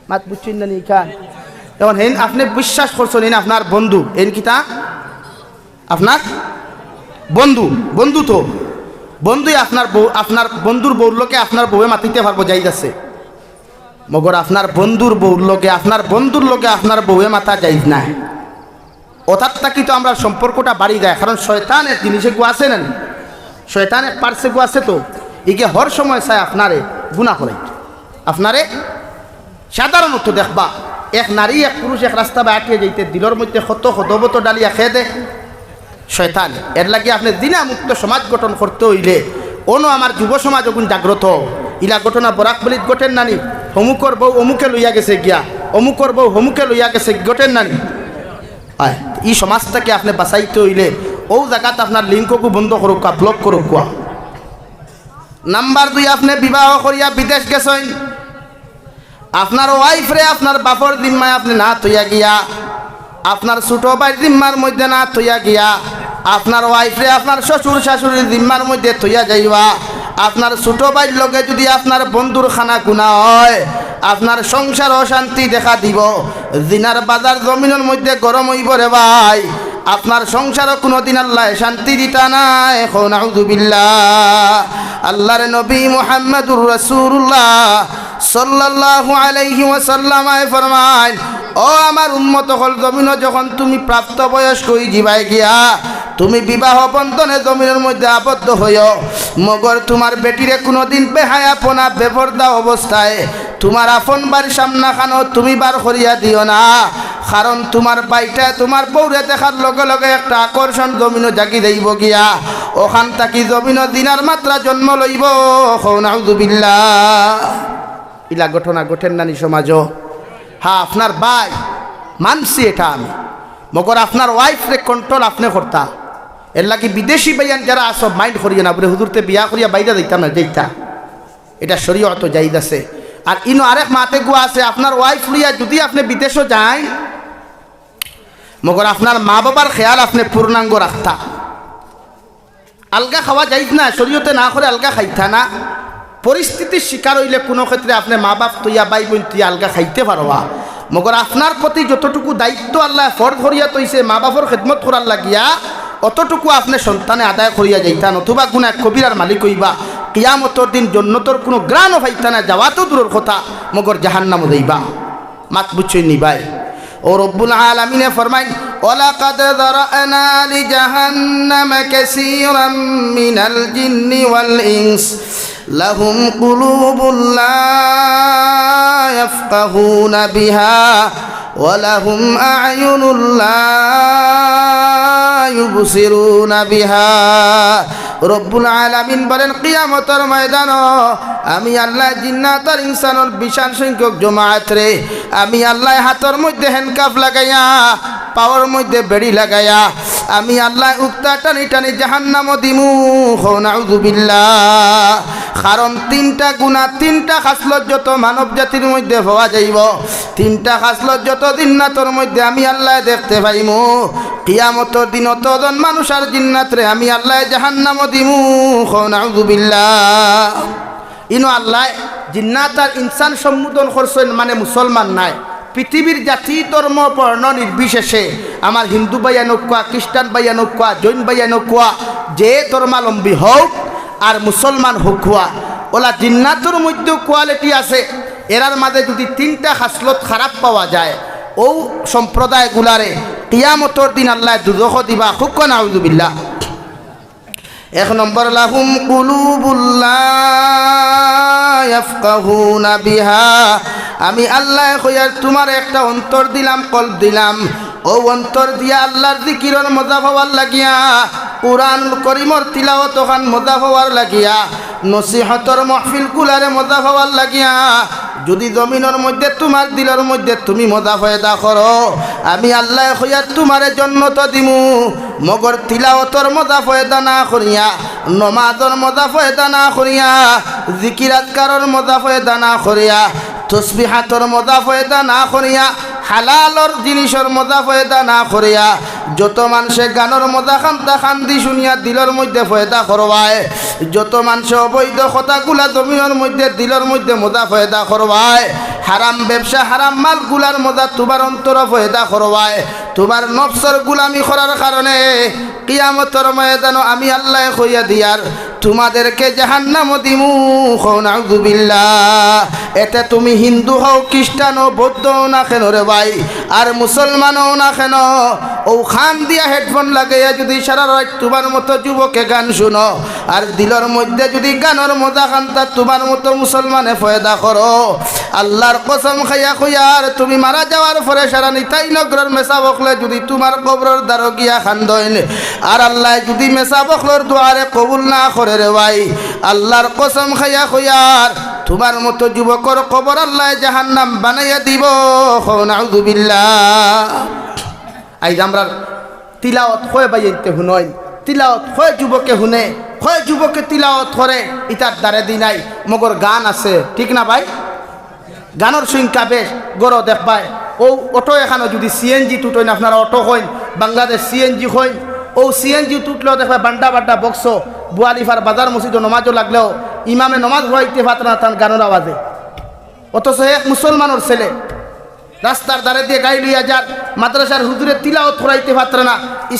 মাত বুঝছইন না নি ইখান? অখন হেইন আপনে বিশ্বাস করছইন, হেইন আপনার বন্ধু, হেইন কিতা? আপনার বন্ধু, বন্ধু তো। বন্ধুয়ে আপনার বউ, আপনার বন্ধুর বউর লগে আপনার বউয়ে মাতিতে পারবো, জায়েজ আছে। মগর আপনার বন্ধুর বউর লগে আপনার বন্ধুর লগে আপনার বউয়ে মাতা জায়েজ নায়। অতার থাকি তো আমরার সম্পর্কটা বাড়ি যায়, কারণ শয়তান এক জিনিস এগু আছে না নি? শয়তান এক পার্স এগু আছে তো, ইগে হর সময় চায় আপনারে গুনা করাইতো। আপনারে সাধারণত দেখবা, এক নারী এক পুরুষ এক রাস্তা বায় আটিয়া যাইতে দিলর মধ্যে কত কদবত ডালিয়া খেদে শয়তান। এরলাগি আপনে জিনা মুক্ত সমাজ গঠন করতে অইলে অনো আমার যুব সমাজ অগুন জাগ্রত। ইলা ঘটনা বরাকবলিত ঘটের না নি? অমুকর বউ অমুকে লইয়া গেছে গিয়া, অমুকর বউ অমুকে লইয়া গেছে, ঘটের না নি? আয়, ই সমাজটাকে আপনে বাঁচাইতে অইলে অউ জাগাত আপনার লিংকগু বন্ধ করউক্কা, ব্লক করউক্কা। নাম্বার দুই, আপনে বিবাহ করিয়া বিদেশ গেছইন, আপনার ওয়াইফরে আপনার বাপর জিম্মায় আপনে না থইয়া গিয়া, আপনার ছোট ভাইর জিম্মার মধ্যে না থইয়া গিয়া, আপনার ওয়াইফরে আপনার শ্বশুর শাশুড়ির জিম্মার মধ্যে থইয়া যাইবা। আপনার ছোট ভাইর লগে যুদি আপনার বন্ধুর খানা খুনা অয়, আপনার সংসার অশান্তি দেখা দিবো। জিনার বাজার জমিনর মধ্যে গরম অইবো রে ভাই। আপনার সংসারো কুনুদিন আল্লায় শান্তি দিতা নায়। কও নাউজুবিল্লাহ। আল্লার নবী মুহাম্মাদুর রাসূলুল্লাহ সাল্লাল্লাহু আলাইহি ওয়াসাল্লাম আয় ফরমাইন, "ও আমার উম্মত অকল, জমিনো যখন তুমি প্রাপ্তবয়স্ক অইযিবায় গিয়া, তুমি বিবাহ বন্ধনে জমিনর মধ্যে আবদ্ধ অইও, মগর তুমার বেটিরে কুনুদিন বেহায়াপনা বেপর্দা অবস্থায় তুমার আপন ভাইর সামনাখানো তুমি বার করিয়া দিও না, কারণ তুমার ভাইটায় তুমার বউরে দেখার লগে লগে একটা আকর্ষণ জমিনো জাগি যাইবো গিয়া, অখান থাকি জমিনো জিনার মাত্রা জন্ম লইবো।" কও নাউজুবিল্লাহ। ইলা ঘটনা ঘটের না নি সমাজো? হ্যাঁ, আপনার ভাই, মানছি এটা আমি, মগর আপনার ওয়াইফরে কন্ট্রোল আপনে করতা। এরলাগি বিদেশি ভাইয়াইন যারা আছো, মাইন্ড করিও না, বুলে, "হুজুর, তে বিয়া করিয়া বাইরে যাইতাম না, যাইতা।" এটা শরীয়তো জায়েজ আছে। আর ইনো আরেক মাত এগু আছে, আপনার ওয়াইফ লইয়া যুদি আপনে বিদেশো যাইন, মগর আপনার মা বাবার খেয়াল আপনে পূর্ণাঙ্গ রাখতা। আলগা খাওয়া জায়েজ না, শরীয়তে না করে আলগা খাইতা না। পরিস্থিতির শিকার অইলে কুনু ক্ষেত্রে আপনে মা বাপ থইয়া, ভাই বইন থইয়া আলগা খাইতে পারবা। মগর আপনার প্রতি যতটুকু দায়িত্ব আল্লায় ফরজ করিয়া থইছে মা বাপর খেদমত করার লাগিয়া, অতটুকু আপনে সন্তানে আদায় করিয়া যাইতা, নতুবা গুনাহ কবিরার মালিক অইবা। কিয়ামতর দিন জন্নতর কুনু ঘ্রাণও পাইতা না, যাওয়া তো দূরর কথা, মগর জাহান্নামো যাইবা। মাত বুঝছইন নি ভাই? ও রব্বুল আলামিনে ফরমাইন, "ওয়ালাকাদ যারা'না লিজাহান্নামা কাসীরাম মিনাল জিন্নি ওয়াল ইনস, লাহুম কুলুবুল লা ইয়াফকাহুনা বিহা, ওয়া লাহুম আ'য়ুনুল লা ইউবসিরুনা বিহা।" রব্বুল আলামিন বলেন, কিয়ামতর ময়দানো আমি আল্লায় জিন্নাত আর ইনসানর বিশাল সংখ্যক জমায়েতরে আমি আল্লায় হাতর মধ্যে হ্যান্ডকাফ লাগাইয়া, পাওর মধ্যে বেড়ি লাগাইয়া, আমি আল্লায় উক্তা টানি টানি জাহান্নামো দিমু। কও নাউজুবিল্লাহ। কারণ তিনটা গুনাহ, তিনটা খাসলত যত মানব জাতির মধ্যে পাওয়া যাইবো, তিনটা খাসলত যত জিন্নাতর মধ্যে আমি আল্লায় দেখতে পাইমু, কিয়ামতর দিন অতজন মানুষ আর জিন্নাতরে আমি আল্লায় জাহান্নামো দিমু। কও নাউজুবিল্লাহ। ইনো আল্লায় জিন্নাত আর ইনসান সম্বোধন করছইন, মানে মুসলমান নায়। পৃথিবীর জাতি, ধর্ম, বর্ণ নির্বিশেষে আমার হিন্দু ভাইয়াইন অউক্কা, খ্রিস্টান ভাইয়াইন অউক্কা, জৈন ভাইয়াইন অউক্কা, যে ধর্মাবলম্বী হউক আর মুসলমান হউক্কা, অলা জিন্নাতর মধ্যে কোয়ালিটি আছে, এরার মাঝে যদি তিনটা খাসলত খারাপ পাওয়া যায়, অউ সম্প্রদায়গুলারে কিয়ামতর দিন আল্লায় দুজখো দিবা। কউক্কা নাউজুবিল্লাহ। এক নম্বর, লাহুম কুলুবুল লা ইয়াফকাহুনা বিহা। আমি আল্লায় কইয়ার তুমারে একটা অন্তর দিলাম, কলব দিলাম। অউ অন্তর দিয়া আল্লার জিকিরর মজা পাওয়ার লাগিয়া, কুরআনুল করিমর তিলাওয়াত অখান মজা পাওয়ার লাগিয়া, নসিহতর মাহফিলগুলারে মজা পাওয়ার লাগিয়া, যুদি জমিনর মধ্যে তুমার দিলর মধ্যে তুমি মজা পয়দা করো, আমি আল্লায় কইয়ার তুমারে জন্নত দিমু। মগর তিলাওয়াতর মজা পয়দা না করিয়া, নমাজর মজা পয়দা না করিয়া, জিকির আজকারর মজা পয়দা না করিয়া, তসবিহাতর মজা পয়দা না করিয়া, হালালর জিনিসর মজা পয়দা না করিয়া, যত মানষে গানর মজা খান্তা খান্দি শুনিয়া দিলর মধ্যে পয়দা করবায়, যত মানষে অবৈধ কথাগুলা জমিনর মধ্যে দিলর মধ্যে মজা পয়দা করবায়, হারাম ব্যবসা হারাম মালগুলার মজা তুমার অন্তরো পয়দা করবায়, তুমার নফসর গুলামি করার কারণে কিয়ামতর ময়দানো আমি আল্লায় কইয়া দিয়ার তুমাদেরকে জাহান্নামো দিমু। কও নাউজুবিল্লাহ। এতে তুমি হিন্দু হও, খ্রিস্টান হও, বৌদ্ধ হও না কেন রে ভাই, আর মুসলমান হও না কেন, অউ কান দিয়া হেডফোন লাগাইয়া যুদি সারা রাইত তুমার মতো যুবকে গান শুনো, আর দিলর মধ্যে যুদি গানর মজা খান্তা তুমার মতো মুসলমানে পয়দা করো, আল্লার কসম খাইয়া কইয়ার, তুমি মারা যাওয়ার পরে সারা নিতাই নগরর মেসাব অকলে যুদি তুমার কবরর দ্বারো গিয়া কান্দইন, আর আল্লায় যুদি মেসাব অকলর দোয়ারে কবুল না করে রে ভাই, আল্লার কসম খাইয়া কইয়ার, তুমার মতো যুবকর কবর আল্লায় জাহান্নাম বানাইয়া দিবো। কও নাউজুবিল্লাহ। আইজ আমরার তিলাওয়াত কয় ভাইয়াইন্তে হুনইন, তিলাওয়াত কয় যুবকে হুনে, কয় যুবকে তিলাওয়াত করে, ইতার দ্বারে দি নাই, মগর গান আছে, ঠিক না ভাই? গানর সংখ্যা বেশ, গরো দেখবায়। অউ অটো এখানো যুদি সিএনজি তুটইন, আপনারা auto coin, Bangladesh CNG coin, অউ সিএনজি তুটলেও দেখবায় বান্ডা বান্ডা বক্স, বুয়ালিফার বাজার মসজিদো নমাজও লাগলেও ইমামে নমাজ পড়াইতে পারতা না তান গানর আওয়াজে। অথচ এক মুসলমানর ছেলে রাস্তার দ্বারে দিয়া গাড়ি লইয়া যার, মাদ্রাসার হুজুরে তিলাওয়াত করাইতে পারতা না,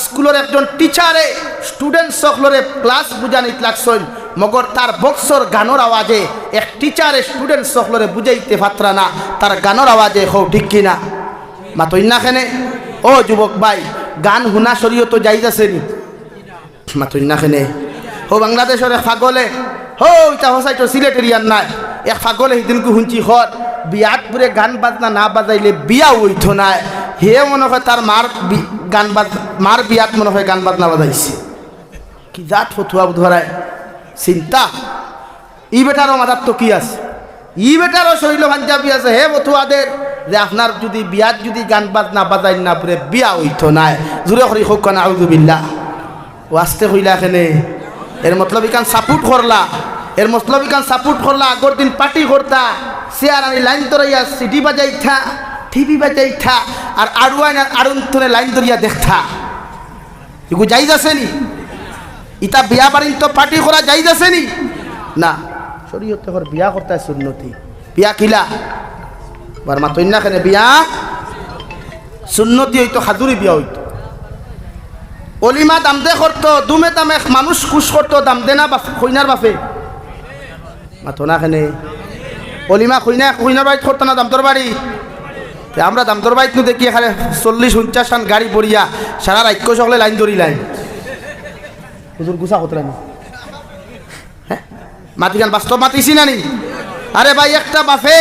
স্কুলর একজন টিচারে স্টুডেন্টস অকলরে ক্লাস বুঝানিত লাগছইন, মগর তার বক্সর গানর আওয়াজে এক টিচারে স্টুডেন্টস অকলরে বুঝাইতে পারতা না তার গানর আওয়াজে। কও ঠিক কি না? মাতইন না কেনে? ও যুবক ভাই, গান হুনা শরীয়তো জায়েজ আছে নি? মাতইন না কেনে? হো বাংলাদেশর এক পাগলে, হো ইতা হসাইতো সিলেট এরিয়ার নায়, এক পাগলে হিদিনকু হুনছি কর, বিয়াত বুলে গান বাজনা না বাজাইলে বিয়া অইতো নায়। হে মনো কয় তার মার বি-, গান বাজ-, মার বিয়াত মনো কয় গান বাজনা বাজাইছে। কি জাত ফতুয়া বুধবারায় চিন্তা। ই বেটারও মাথাত তো কি আছে? ই বেটারও শরীলো পাঞ্জাবি আছে, হে ফতুয়া দের যে আপনার যুদি বিয়াত যুদি গান বাজনা বাজাইন না বুলে বিয়া অইতো নায়। জুরে করি কউক্কা নাউজুবিল্লাহ। ও আস্তে কইলা কেনে? এর মতলব ইখান সাপোর্ট করলা, এর মতলব ইখান সাপোর্ট করলা। আগর দিন পার্টি করতা, চেয়ার আনি লাইন ধরাইয়া সিডি বাজাইতা, টিভি বাজাইতা, আর আড়ুয়াইন আর আড়ুন্তনে লাইন ধরিয়া দেখতা। ইগু জায়েজ আছে নি? ইতা বিয়া বাড়িত তো পার্টি করা জায়েজ আছে নি? না, শরীয়তে কর বিয়া করতা সুন্নতি। বিয়া কিলা? বার মাতইন না কেনে? বিয়া সুন্নতি অইতো, হাজুরি বিয়া অইতো। অলিমা দামদে করতো, দুমে দামে মানুষ খুশ করতো, দামদে না বাপ-, কইনার বাপে? মাতো না কেনে? অলিমা কইনা, কইনার বাড়িত করতো না দামদর বাড়ি? তে আমরা দামদর বাড়িত নু দেখি এখানে চল্লিশ পঞ্চাশ খান গাড়ি ভরিয়া সারা রাইত সকলে লাইন ধরি লাইন। হুজুর গুছা কতরা নি? হ্যাঁ? মাতিখান বাস্তব মাতিছি না নি? আরে ভাই, একটা বাপে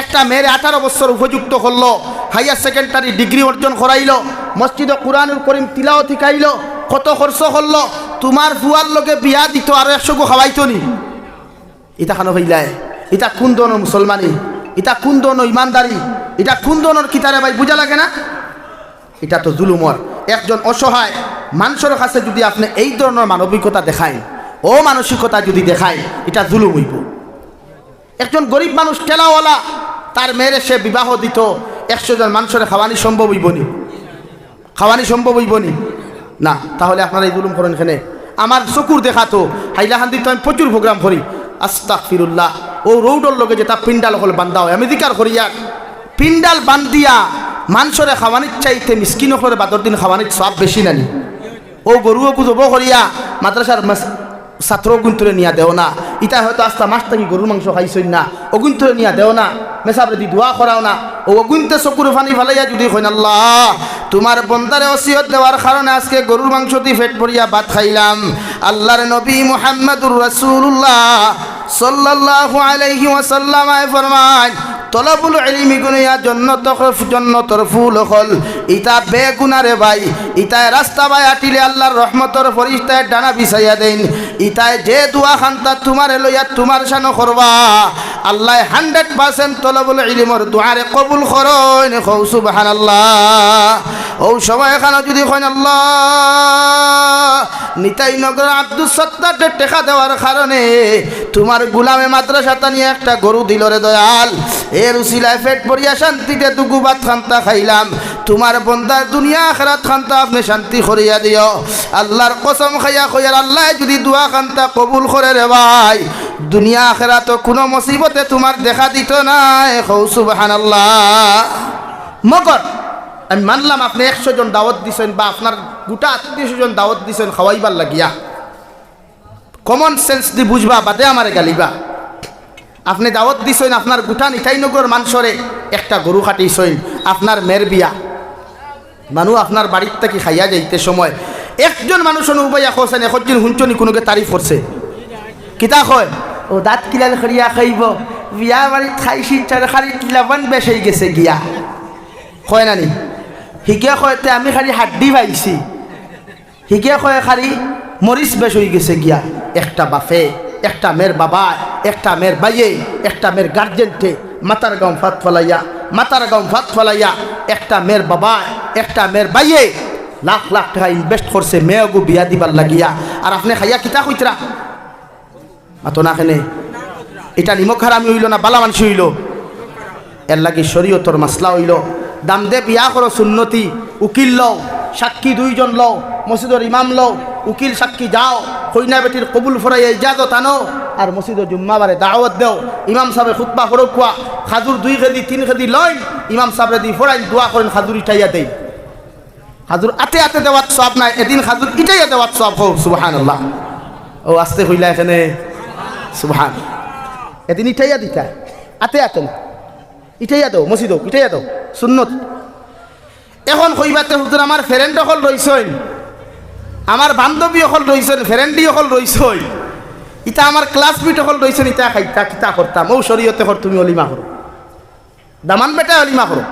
একটা মেয়েরে আঠারো বছর উপযুক্ত করলো, হায়ার সেকেন্ডারি ডিগ্রি অর্জন করাইলো, মসজিদো কুরআনুল করিম তিলাওয়াত শিখাইলো, কত খরচ করলো, তুমার ফুয়ার লগে বিয়া দিতো, আরো একশো গু খাওয়াইতো নি? ইতা খানো হইলায়, ইতা কুন ধরনর মুসলমানি? ইতা কুন ধরনর ইমানদারি? ইতা কুন ধরনর কিতারে ভাই বুঝা লাগে না? ইটা তো জুলুমর। একজন অসহায় মানষর কাছে যুদি আপনে এই ধরনর মানবিকতা দেখাইন, অমানসিকতা যুদি দেখাইন, ইটা জুলুম অইবো। একজন গরিব মানুষ ঠেলাওয়ালা, তার মেয়েরে সে বিবাহ দিতো, একশো জন মানষরে খাওয়ানি সম্ভব অইবো নি? খাওয়ানি সম্ভব অইবো নি? না। তাহলে আপনারা এই জুলুম করইন কেনে? আমার চকুর দেখা তো, হাইলাকান্দিত তো আমি প্রচুর প্রোগ্রাম করি। আস্তাগফিরুল্লাহ। অউ রোডর লগে যেটা পিন্ডাল অকল বান্ধা অয়, আমি জিকার করি আর পিন্ডাল বান্ধিয়া মানষরে খাওয়ানির চাইতে মিসকিন অকলরে বাদর দিন খাওয়ানির সওয়াব বেশি না নি? অউ গরু অগু জবো করিয়া মাদ্রাসার মাস-, ছাত্র অগুইন্তরে নিয়া দেও না। ইতায় হয়তো আস্তা মাস থাকি গরুর মাংস খাইছইন না, অগুইন্তরে নিয়া দেও না, মেসাবরেদি দোয়া করাও না। অউ অগুইন্তে চকুর পানি ফালাইয়া যুদি কইন, "আল্লাহ, তুমার বন্দারে ওসিয়ত দেওয়ার কারণে আজকে গরুর মাংসদি পেট ভরিয়া ভাত খাইলাম।" আল্লাহর নবী মুহাম্মাদুর রাসূলুল্লাহ সাল্লাল্লাহু আলাইহি ওয়াসাল্লাম আয় ফরমাইন, তলবুল ইলমি গুনিয়া জন্নত, জন্নতর ফুল অকল। ইতা বেগুনা রে ভাই, ইতায় রাস্তা বায় আটিলে আল্লাহর রহমতর ফিরিস্তায় ডানা বিছাইয়া দেইন। ইতায় যে দোয়া খান্তা তুমারে লইয়া তুমার শানো করবা, আল্লায় hundred percent তলবুল ইলমর দোয়ারে কবুল করইন। কও সুবহানাল্লাহ। অউ সময় খানো যুদি কইন, "আল্লাহ, নিতাই নগর আব্দুস সত্তাররে টেকা দেওয়ার কারণে তুমার গুলামে মাদ্রাসাত আনিয়া একটা গরু দিলো রে দয়াল, এর উসিলায় পেট ভরিয়া শান্তিতে দুগু ভাত খান্তা খাইলাম, তুমার বন্দার দুনিয়া আখেরাত খান্তা আপনে শান্তি করিয়া দিও।" আল্লাহর কসম খাইয়া কইয়ার, আল্লায় যুদি দোয়া খান্তা কবুল করে রে ভাই, দুনিয়া আখেরাতো কুনু মুসিবতে তুমার দেখা দিতো নায়। কও সুবহানাল্লাহ। মগর আমি মানলাম, আপনে একশো জন দাওয়াত দিছইন বা আপনার গুটা আত্মীয় স্বজন দাওয়াত দিছইন খাওয়াইবার লাগিয়া, common sense দি বুঝবা, বাদে আমারে গালিবা। আপনে দাওয়াত দিছইন, আপনার গুটা নিতাই নগরর মানষরে একটা গরু কাটিছইন, আপনার মেয়ের বিয়া। মানু আপনার বাড়িত থাকি খাইয়া যাইতে সময় একজন মানুষ অনু উবাইয়া কওছাইন, একজন হুনছনি কুনুগে তারিফ করছে? কিতা কয়? "ও দাঁত কিলাল করিয়া খাইব, বিয়া বাড়িত খাইছি, তরকারিত লবণ বেশ অইগেছে গিয়া।" কয় না নি? হিগে কয়, "তে আমি খালি হাড্ডি পাইছি।" হিগে কয়, "খালি মরিচ বেশ অইগেছে গিয়া।" একটা বাফে, একটা মেয়ের বাবায়, একটা মেয়ের বাইয়ে, একটা মেয়ের গার্জেন্টে মাথার গাম ফাত ফালাইয়া, মাথার গাম ফাত ফালাইয়া, একটা মেয়ের বাবায়, একটা মেয়ের বাইয়ে লাখ লাখ টেকা invest করছে মেয়েগু বিয়া দিবার লাগিয়া। আর আপনে খাইয়া কিতা কইতরা? মাতো না কেনে? ইটা নিমক হারামি অইলো না বালা মানষি অইলো? এর লাগি শরীয়তর মাসলা অইলো, দাম দে বিয়া করো সুন্নতি, উকিল লও, সাক্ষী দুইজন লও, মসজিদর ইমাম লও, উকিল সাক্ষী যাও, কইনা বেটির কবুল ফরাইয়া ইজাজত আনো, আর মসজিদো জুম্মাবারে দাওয়াত দেও, ইমাম সাবে খুতবা ফরউক্কা, খাজুর দুই কেজি তিন কেজি লইন, ইমাম সাবরে দি ফরাইন, দোয়া করইন, খাজুর ইটাইয়া দেইন। খাজুর আতে আতে দেওয়াত সওয়াব নায়, এদিন খাজুর ইটাইয়া দেওয়াত সওয়াব। কও সুবহানাল্লাহ। ও আস্তে কইলা এখানে সুবহান। এদিন ইটাইয়া দিতা, আতে আতে না, ইটাইয়া দেও, মসজিদো ইটাইয়া দেও, সুন্নত। এখন কইবা তে হুজুর আমার friend অকল রইছইন, আমার বান্ধবী অকল রইছইন, friend অকল রইছইন, ইতা আমার classmate অকল রইছইন, ইতা খাইতা কিতা করতাম? অউ শরীয়তে কর তুমি অলিমা করো, দামান বেটায় অলিমা করো।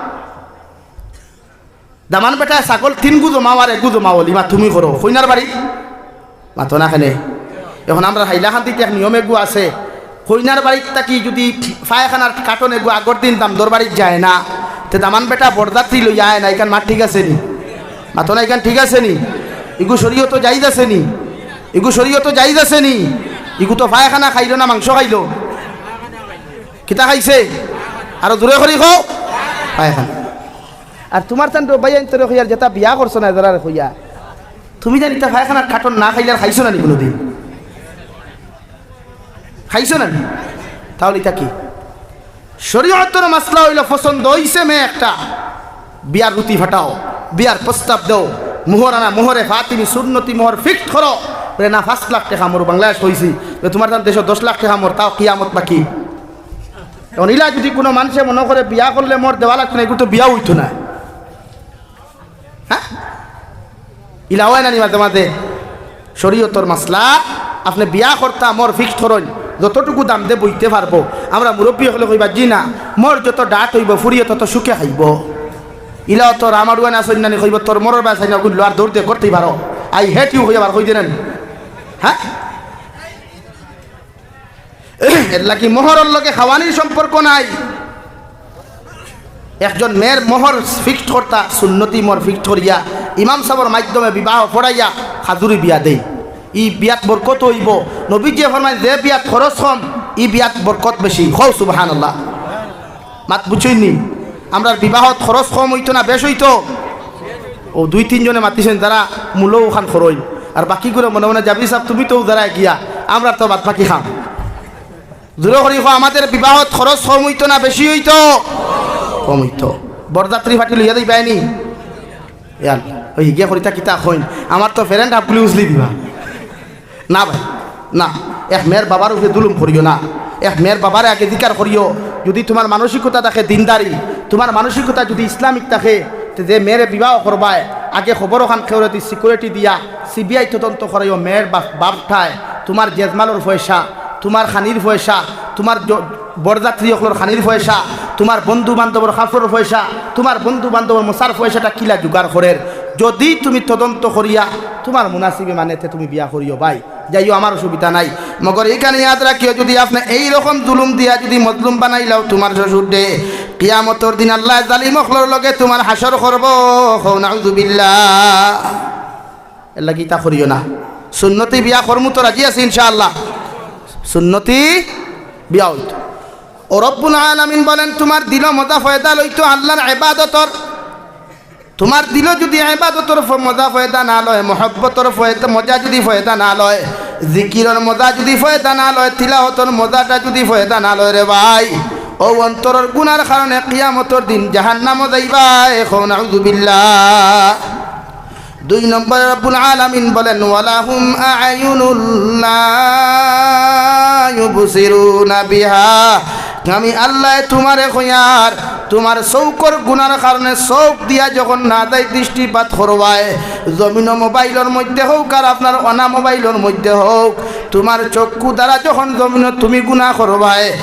দামান বেটায় ছাগল তিনগু জমাও আর এগু জমাও অলিমা তুমি করো। কইনার বাড়ি মাতো না কেনে? এখন আমরার হাইলাকান্দিত এক নিয়ম এগু আছে, কইনার বাড়িত থাকি যুদি পায়খানার কার্টন এগু আগর দিন দামদর বাড়িত যায় না, তে দামান বেটা বরযাত্রী লইয়া আয় না, ইখান মাত ঠিক আছে নি? মাতো না, ইখান ঠিক আছে নি? ইগু শরীয়তো জায়েজ আছে নি? ইগু শরীয়তো জায়েজ আছে নি? ইগু তো পায়খানা খাইলো না, মাংস খাইলো? কিতা খাইছে? আরো জোরে করি কও, পায়খানা। আর তুমার তান ভাইয়াইন্তরে কইয়ার যেতা বিয়া করছো না, যারারে কইয়া, তুমি জানি তা পায়খানার কার্টন না খাইলে আর খাইছো না নি কুনুদিন? খাইছো না নি? তাহলে ইতা কি? শরীয়তর মাসলা অইলো, পছন্দ অইছে মেয়ে একটা, বিয়ার রুটি ফাটাও, বিয়ার প্রস্তাব দেও, মোহর আনা, মোহরে ফাতিমি সুন্নতি মোহর fixed করো। বলে, "না, পাঁচ লাখ টেকা মোর, বাংলাদেশ কইছি, যে তুমার তান দেশো দশ লাখ টেকা মোর, তাও কিয়ামত বাকি।" এখন ইলা যুদি কুনু মানষে মনো করে বিয়া করলে মোর দেওয়া লাগতো না, ইগু তো বিয়াউ অইতো না। হ্যাঁ? ইলা অয় না নি মাঝে মাঝে? শরীয়তর মাসলা, আপনে বিয়া করতা মোর fixed করইন, যতটুকু দাম দে বইতে পারবো। আমরা মুরব্বি অকলে কইবা, "জি না, মোর যত ডাট অইবো, ফুড়িয়ে তত সুখে খাইবো।" ইলাও তো রামাড়ুয়া না সৈন্যানি কইবো, "তোর মরর বায় চাই না, ওগুন লোয়ার দৌড় দে করতেই পারো। I hate you," কইয়া বার কই দেন। হ্যাঁ? এর লাগি মোহরর লগে খাওয়ানির সম্পর্ক নাই। একজন মেয়ের মোহর fixed করতা, সুন্নতি মোহর fixed করিয়া ইমাম সাবর মাধ্যমে বিবাহ পড়াইয়া খাজুরি বিয়া দেই। ই বিয়াত বরকত অইবো। নবীজিয়ে ফরমাইন, "যে বিয়াত খরচ কম, ই বিয়াত বরকত বেশি।" কও সুবহানাল্লাহ। মাত বুঝছইন নি? আমরার বিবাহত খরচ কম অইতো না বেশ অইতো? ও দুই তিনজনে মাতিছইন, যারা মূলো অখান করইন। আর বাকিগুলো মনে মনে যাবি সাব, তুমি তো যারা গিয়া, আমরা তো বাদ বাকি খাম। জোরে করি কও, আমাদের বিবাহত খরচ কম অইতো না বেশি অইতো? কম অইতো। বরযাত্রী পার্টি লইয়া যাইবায় নি? ইয়ার, ওই গিয়া করিতা কিতা কইন, আমার তো friend হাফগুলি উজলি দিবা। না ভাই, না। এক মেয়ের বাবার উপরে জুলুম করিও না। এক মেয়ের বাবারে আগে জিকার করিও। যদি তুমার মানসিকতা থাকে দিনদারি, তুমার মানসিকতা যদি ইসলামিক থাকে, তে যে মেয়েরে বিবাহ করবায়, আগে খবর অখান কেউরে দি সিকিউরিটি দিয়া সিবিআই তদন্ত করাইও। মেয়ের বাপ, বাপটায় তুমার জেজমালর পয়সা, তুমার খানির পয়সা, তুমার জ-, বরযাত্রী অকলর খানির পয়সা, তুমার বন্ধু বান্ধবর কাপড়র পয়সা, তুমার বন্ধু বান্ধবর মশার পয়সাটা কিলা জোগাড় করের, যদি তুমি তদন্ত করিয়া তুমার মুনাসিবে মানে, তে তুমি বিয়া করিও ভাই। যাইও, আমার অসুবিধা নাই। মগর ইখান ইয়াদ রাখিও, যদি আপনে এই রকম জুলুম দিয়া যদি মজলুম বানাইলাও তুমার শ্বশুররে, কিয়ামতর দিন আল্লায় জালিম অকলর লগে তুমার হাশর করবো। কও নাউজুবিল্লাহ। এরলাগি ইতা করিও না। সুন্নতি বিয়া করমু তো রাজি আছি ইনশাআল্লাহ। সুন্নতি বিয়া অইতো। ও রব্বুল আলামিন বলেন, তুমার দিলো মজা ফয়দা লইতো আল্লার ইবাদতর, তুমার দিলো যদি ইবাদতর ফ-, মজা ফয়দা না লয়, মহব্বতর ফয়দা, মজা যদি ফয়দা না লয়, জিকিরর মজা যদি ফয়দা না লয়, তিলাওতর মজাটা যদি ফয়দা না লয় রে ভাই, অউ অন্তরর গুনার কারণে কিয়ামতর দিন জাহান্নামো যাইবায়। কও নাউজুবিল্লাহ। দুই নম্বরে রব্বুল আলামিন বলেন, "ওয়ালাহুম আ'য়ুনুল লা ইউবসিরুনা বিহা।" আমি আল্লায় তুমারে কইয়ার, তুমার চউখর গুনার কারণে চউখ দিয়া যখন নাজাইজ দৃষ্টিপাত করবায়, জমিনো মোবাইলর মধ্যে হউক আর আপনার অনা মোবাইলর মধ্যে হউক, তুমার চক্ষু দ্বারা যখন জমিনো তুমি গুনা করবায়,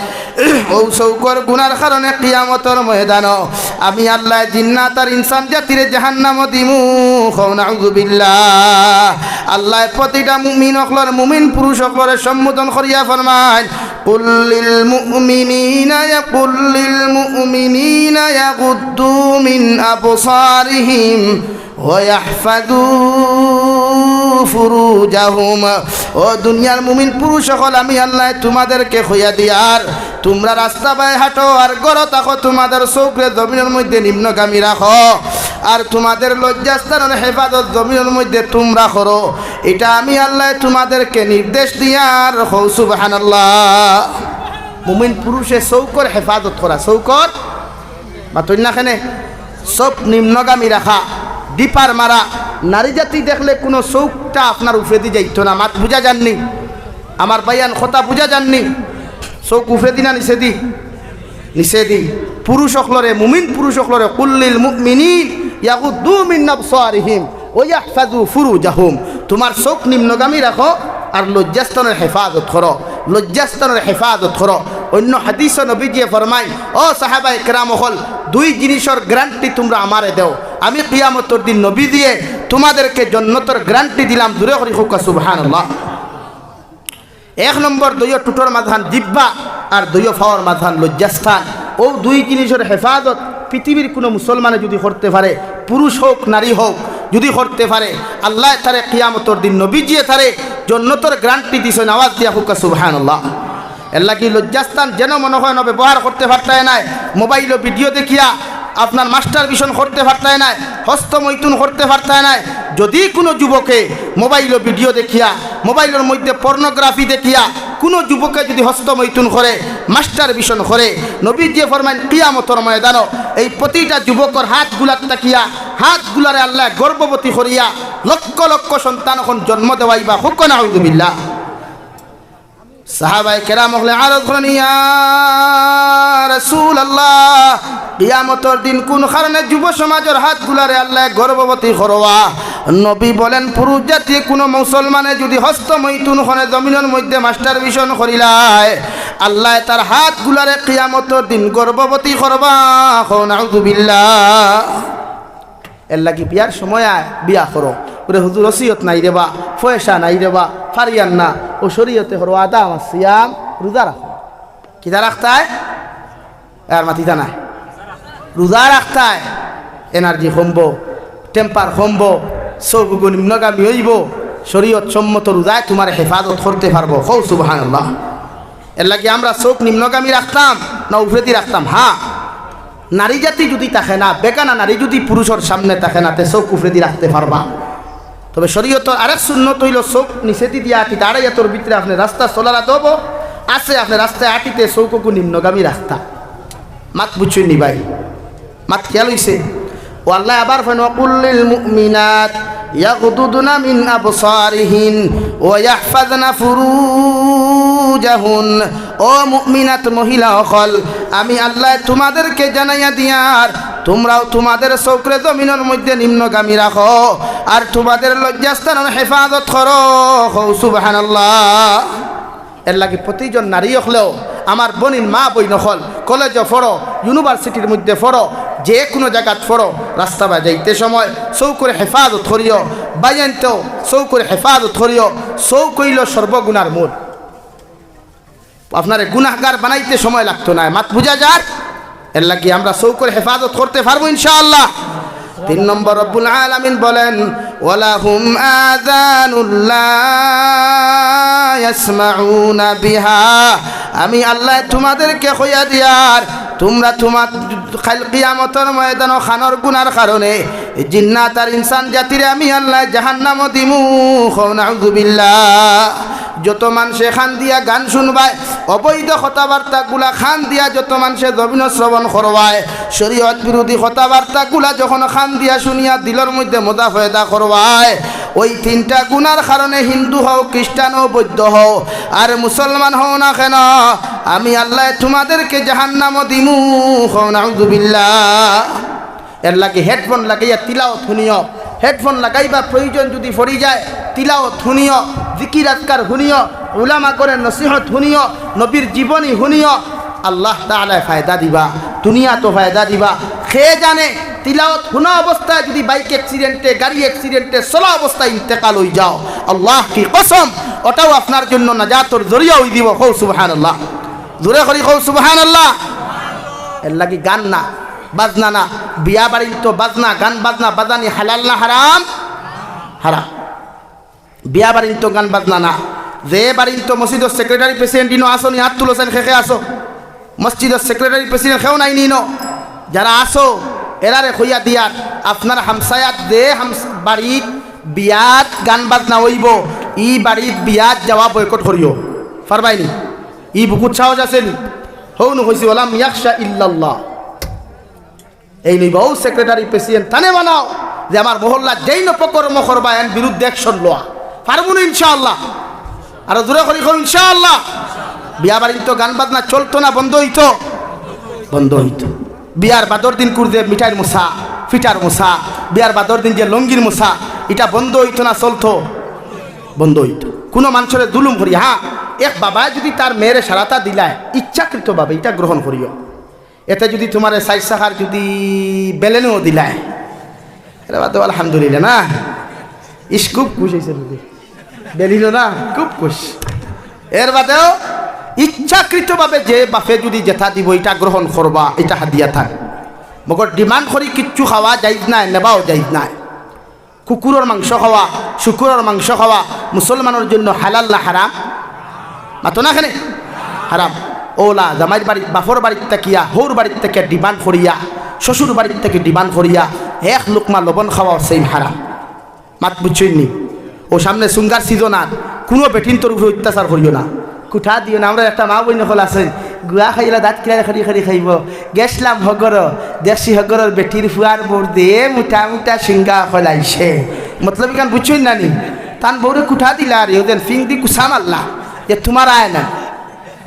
অউ চউখর গুনার কারণে কিয়ামতর ময়দানো আমি আল্লায় জিন্নাত আর ইনসান জাতিরে জাহান্নামো দিমু। কও নাউজুবিল্লাহ। আল্লায় প্রতিটা মুমিন অকলর, মুমিন পুরুষ অকলরে সম্বোধন করিয়া ফরমাইন, "কুল লিল মুমিনিনা ইয়া-, কুল লিল মুমিনিনা ইয়াগুদ্দু মিন আবসারিহিম ওয়া ইয়াহফাজু ফুরুজাহুম।" ও দুনিয়ার মুমিন পুরুষ অকল, আমি আল্লায় তুমাদেরকে কইয়া দিয়ার, তুমরা রাস্তা বায় হাটো আর ঘরো থাকো, তুমাদের চউখরে জমিনর মধ্যে নিম্নগামী রাখো, আর তুমাদের লজ্জাস্থানর হেফাজত জমিনর মধ্যে তুমরা করো। ইটা আমি আল্লায় তুমাদেরকে নির্দেশ দিয়ার। কও সুবহানাল্লাহ। মুমিন পুরুষে চউখর হেফাজত করা, চউখর মাতইন না কেনে? চউখ নিম্নগামী রাখা, ডিপার মারা। নারী জাতি দেখলে কুনু চউখটা আপনার উপরেদি যাইতো না। মাত বুঝা যারনি? আমার ভাইয়াইন, কথা বুঝা যারনি? চউখ উপরেদি না নিচেদি? নিচেদি। পুরুষ অকলরে, মুমিন পুরুষ অকলরে, "কুল লিল মুমিনিন ইয়াগুদ্দু মিন আবসারিহিম ওয়া ইয়াহফাজু ফুরুজাহুম।" তুমার চউখ নিম্নগামী রাখো আর লজ্জাস্থানর হেফাজত করো, লজ্জাস্থানর হেফাজত করো। অইন্য হাদিসো নবীজিয়ে ফরমাইন, ও সাহাবায়ে কেরাম অকল, দুই জিনিসর গ্যারান্টি তুমরা আমারে দেও, আমি কিয়ামতর দিন নবীজিয়ে তুমাদেরকে জন্নতর গ্যারান্টি দিলাম। জুরে করি কউক্কা সুবহানাল্লাহ। এক নম্বর, দুইও টুটর মাঝখান জিব্বা আর দুইও পাওর মাঝখান লজ্জাস্থান। অউ দুই জিনিসর হেফাজত পৃথিবীর কুনু মুসলমানে যুদি করতে পারে, পুরুষ হউক নারী হউক, যুদি করতে পারে, আল্লায় তারে কিয়ামতর দিন নবীজিয়ে তারে জন্নতর গ্যারান্টি দিছইন। আওয়াজ দিয়া কউক্কা সুবহানাল্লাহ। এরলাগি লজ্জাস্থান যেন মনে হয় না ব্যবহার করতে পারতায় নায়, মোবাইলো ভিডিও দেখিয়া আপনার মাস্টারবেশন করতে পারতায় নায়, হস্তমৈথুন করতে পারতায় নায়। যুদি কুনু যুবকে মোবাইলো ভিডিও দেখিয়া, মোবাইলর মধ্যে পর্নোগ্রাফি দেখিয়া কুনু যুবকে যুদি হস্তমৈথুন করে, মাস্টারবেশন করে, নবীজিয়ে ফরমাইন, কিয়ামতর ময়দানো এই প্রতিটা যুবকর হাতগুলাত থাকিয়া, হাতগুলারে আল্লায় গর্ভবতী করিয়া লক্ষ লক্ষ সন্তান অখন জন্ম দেওয়াইবা। কউক্কা নাউজুবিল্লাহ। সাহাবায়ে কেরাম অকলে আরজ করইন, ইয়া রাসূলুল্লাহ, কিয়ামতর দিন কুন কারণে যুব সমাজর হাতগুলারে আল্লায় গর্ভবতী করবা? নবী বলেন, পুরুষ জাতি কুনু মুসলমানে যুদি হস্তমৈথুন করে, জমিনর মধ্যে মাস্টারবেশন করিলায়, আল্লায় তার হাতগুলারে কিয়ামতর দিন গর্ভবতী করবা। কও নাউজুবিল্লাহ। এরলাগি বিয়ার সময় আয়, বিয়া করো। ওরে হুজুর, ওসিয়ত নাই রেবা, পয়সা নাই রেবা, পারিয়ার না। অউ শরিয়তে করো, আদা আমার সিয়াম, রোজা রাখো। কিতা রাখতায়? আর মাতিতা নায়। রোজা রাখতায়, এনার্জি কমবো, টেম্পার কমবো, চউখগু নিম্নগামী অইবো। শরিয়ত সম্মত রোজায় তুমারে হেফাজত করতে পারবো। কও সুবহানাল্লাহ। এরলাগি আমরা চউখ নিম্নগামী রাখতাম না উপরেদি রাখতাম? হ্যাঁ, নারী জাতি যুদি থাকে না, বেগানা নারী যুদি পুরুষর সামনে থাকে না, তে চউখ উপরেদি রাখতে পারবা। তবে শরিয়তর আরেক সুন্নত অইলো চউখ নিচেদি দিয়া আটিতা, আড়াই আতর ভিতরে আপনে রাস্তা চলার আদব আছে, আপনে রাস্তায় আটিতে চউখগু নিম্নগামী রাখতা। মাত বুঝছইন নি ভাই? মাত খেয়াল অইছে? ও আল্লায় আবার ফরমাইন, "ওয়া কুল লিল মুমিনাত", ইয়াগুদুদনা মিন আবসারিহিন ওয়া ইয়াহফাজনা ফুরুজাহুন। ও মুমিনাত মহিলা অকল, আমি আল্লায় তুমাদেরকে জানাইয়া দিয়ার, তুমরাও তুমাদের চউখরে জমিনর মধ্যে নিম্নগামী রাখো, আর তুমাদের লজ্জাস্থানর হেফাজত করো। কও সুবহানাল্লাহ। এরলাগি প্রতিজন নারী অকলেও, আমার বইন, মা বইন অকল, কলেজো পড়ো, ইউনিভার্সিটির মধ্যে পড়ো, যে কুনু জাগাত পড়ো, রাস্তাবায় যাইতে সময় চউখরে হেফাজত করিও, বাইয়াইন্তেও চউখরে হেফাজত করিও। চউখ অইলো সর্বগুনার মূল। আপনারে গুনাহগার বানাইতে সময় লাগতো নায়। মাত বুঝা যার? এরলাগি আমরা চউখরে হেফাজত করতে পারবো ইনশাআল্লাহ। তিন নম্বর, রব্বুল আলামিন বলেন, "ওয়ালাহুম আযানুল লা ইয়াসমাউনা বিহা।" আমি আল্লায় তুমাদেরকে কইয়া দিয়ার, তুমরা তুমার কাইল কিয়ামতর ময়দানো কানর গুনার কারণে জিন্নাত আর ইনসান জাতিরে আমি আল্লায় জাহান্নামো দিমু। কও নাউজুবিল্লাহ। যত মানষে কান দিয়া গান শুনবায়, অবৈধ কথাবার্তাগুলা কান দিয়া যত মানষে জমিনো শ্রবণ করবায়, শরীয়ত বিরোধী কথাবার্তাগুলা যখন কান দিয়া শুনিয়া দিলর মধ্যে মজা পয়দা করবায়, ওই তিনটা গুনার কারণে হিন্দু হও, খ্রিস্টান হও, বৌদ্ধ হও, আর মুসলমান হও না কেন, আমি আল্লায় তুমাদেরকে জাহান্নামো দিমু। কও নাউজুবিল্লাহ। এরলাগি হেডফোন লাগাইয়া তিলাওত হুনিও, হেডফোন লাগাইবা, প্রয়োজন যুদি পড়ি যায়, তিলাওত হুনিও, জিকির আজকার হুনিও, উলামাগণর নসিহত হুনিও, নবীর জীবনী হুনিও। আল্লাহ তাআলায় ফায়দা দিবা, দুনিয়াত ফায়দা দিবা। কে জানে, তিলাওত হুনা অবস্থায় যুদি বাইক অ্যাক্সিডেন্টে, গাড়ি অ্যাক্সিডেন্টে, চলা অবস্থায় ইন্তেকাল অই যাও, আল্লাহ কি কসম, ওটাও আপনার জন্য নাজাতর জরিয়া অই দিবো। কও সুবহানাল্লাহ। জোরে করি কও সুবহানাল্লাহ। এরলাগি গান না, বাজনা না, বিয়া বাড়িত তো বাজনা, গান বাজনা বাজানি হালাল না হারাম? হারাম। বিয়া বাড়িত তো গান বাজনা না। যে বাড়িত তো মসজিদর সেক্রেটারি প্রেসিডেন্ট ইনো আছো নি, আত তুলো চাইন, কে কে আছো? মসজিদর সেক্রেটারি প্রেসিডেন্ট কেউ নাই নি ইনো? যারা আছো, এরারে কইয়া দিয়ার, আপনার হামসায়াত যে হামস-, বাড়িত বিয়াত গান বাজনা অইবো, ই বাড়িত বিয়াত যাওয়া বয়কট করিও। পারবায় নি? ই বুকুত সাহস আছে নি? হউ নু কইছি, "ওয়ালাম ইয়াখশা ইল্লাল্লাহ।" এই লইবা, ও সেক্রেটারি প্রেসিডেন্ট তানে বানাও যে আমার মহল্লাত যেইন অপকর্ম করবা, এন বিরুদ্ধে অ্যাকশন লওয়া। পারমু নু ইনশাআল্লাহ? আরো জোরে করি কও ইনশাআল্লাহ। বিয়া বাড়িত তো গান বাজনা চলতো না, বন্ধ অইতো? বন্ধ অইতো। বিয়ার বাদর দিন কুর যে মিঠাইর মোসা, ফিটার মোসা, বিয়ার বাদর দিন যে লঙ্গির মোসা, ইটা বন্ধ অইতো না চলতো? বন্ধ অইতো। কুনু মানষরে জুলুম করি, হ্যাঁ, এক বাবায় যুদি তার মেয়েরে সারাটা দিলায়, ইচ্ছাকৃতভাবে ইটা গ্রহণ করিও। এতে যুদি তুমারে চাইর চাকার যুদি বেলেনও দিলায়, এরে বাদে আলহামদুলিল্লাহ না, ইস খুব খুশ অইছে যুদি বেলিল না, খুব খুশ। এর বাদেও ইচ্ছাকৃতভাবে যে বাপে যুদি যেটা দিবো, ইটা গ্রহণ করবা, ইটা হাদিয়া থাক। মগর ডিমান্ড করি কিচ্ছু খাওয়া জাইজ নায়, নেবাও জাইজ নায়। কুকুরর মাংস খাওয়া, শুকুরর মাংস খাওয়া মুসলমানর জন্য হালাল না হারাম? মাতো না কেনে? হারাম। অউলা জামাইর বাড়ি, বাপর বাড়িত থাকিয়া, হউর বাড়িত থাকিয়া ডিমান্ড করিয়া, শ্বশুর বাড়িত থাকি ডিমান্ড করিয়া এক লুকমা লবণ খাওয়া অউ same হারাম। মাত বুঝছইন নি? অউ সামনে সুঙ্গার সিজন, আর কুনু বেটিন্তর উপরে অত্যাচার করিও না। কুঠা দিও না। আমরার একটা মা বইন অকল আছে, গুয়া খাইলা দাঁত কিলারে খাড়ি খাড়ি খাইবো। গেছলাম হগরো, দেখছি হগরর বেটির ফুয়ার বউর দে মুটা মুটা সিঙ্গা অকল আইছে। মতলব ইখান বুঝছইন না নি? তান বউরে কুঠা দিলা আর ইউ যেন ফিং দি কুসা মারলা, যে তুমার আয় না।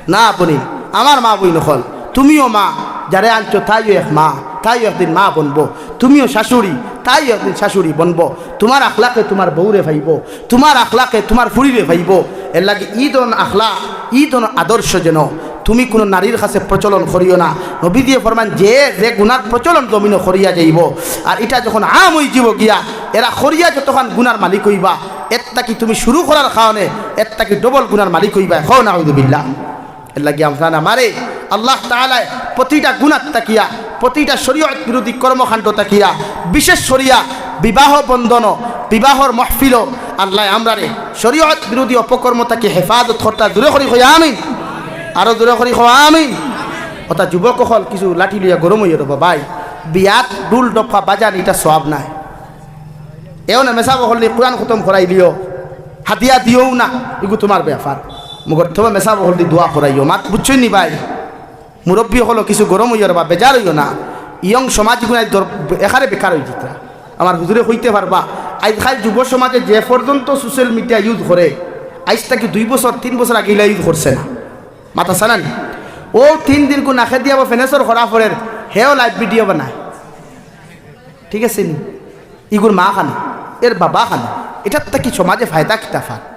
না বইন, আমার মা বইন অকল, তুমিও মা, যারে আনছো তাইও এক মা, তাইও একদিন মা বনবো। তুমিও শাশুড়ি, তাইও একদিন শাশুড়ি বনবো। তুমার আখলাকে তুমার বউরে পাইবো, তুমার আখলাকে তুমার ফুড়িরে পাইবো। এরলাগি ই ধরন আখলাক, ই ধরন আদর্শ যেন তুমি কুনু নারীর কাছে প্রচলন করিও না। নবীজিয়ে ফরমান, যে যে গুনার প্রচলন জমিনো করিয়া যাইবো, আর ইটা যখন আম অইযিবো গিয়া, এরা করিয়া যতখান গুনার মালিক অইবা, এর থাকি তুমি শুরু করার কারণে এর থাকি ডবল গুনার মালিক অইবা। কও নাউজুবিল্লাহ। এরলাগি আপনার আমারে আল্লাহ তাআলায় প্রতিটা গুনাহ থাকিয়া, প্রতিটা শরীয়ত বিরোধী কর্মকাণ্ড থাকিয়া, বিশেষ করিয়া বিবাহ বন্ধন, বিবাহর মাহফিল, আল্লায় আমরারে শরীয়ত বিরোধী অপকর্ম থাকি হেফাজত করতা। জোরে করি কই আমিন, আরো জোরে করি কই আমিন। অতা যুবক অকল কিছু লাঠি লইয়া গরম অইয়া রবা ভাই, বিয়াত ঢুল ডফা বাজান ইটা সওয়াব নায়। এও না মেসাব অকলরে কোরআন খতম করাইলিও, হাদিয়া দিও না, ইগু তুমার ব্যাপার। মগর তবে মেসাব অকলদি দোয়া করাইও, মাত বুঝছইন নি ভাই? মুরব্বি অকল কিছু গরম অইও রবা, বেজার অইও না। ইয়ং সমাজ ইগুন আইজ দর-, একারে বেকার অইযিতা। আমার হুজুরে কইতে পারবা, আইজকাইল যুব সমাজে যে পর্যন্ত social media use করে, আইজ থাকি দুই বছর, তিন বছর আগে ইলা use করছে না। মাত আছে না নি? অউ তিন দিনকু নাকে দিয়া বা ফেনেসর করা পড়ের, হেও live video বানায়। ঠিক আছে নি? ইগুর মা কানো, এর বাবা কানো, ইটার থাকি সমাজে ফায়দা কিতা পার?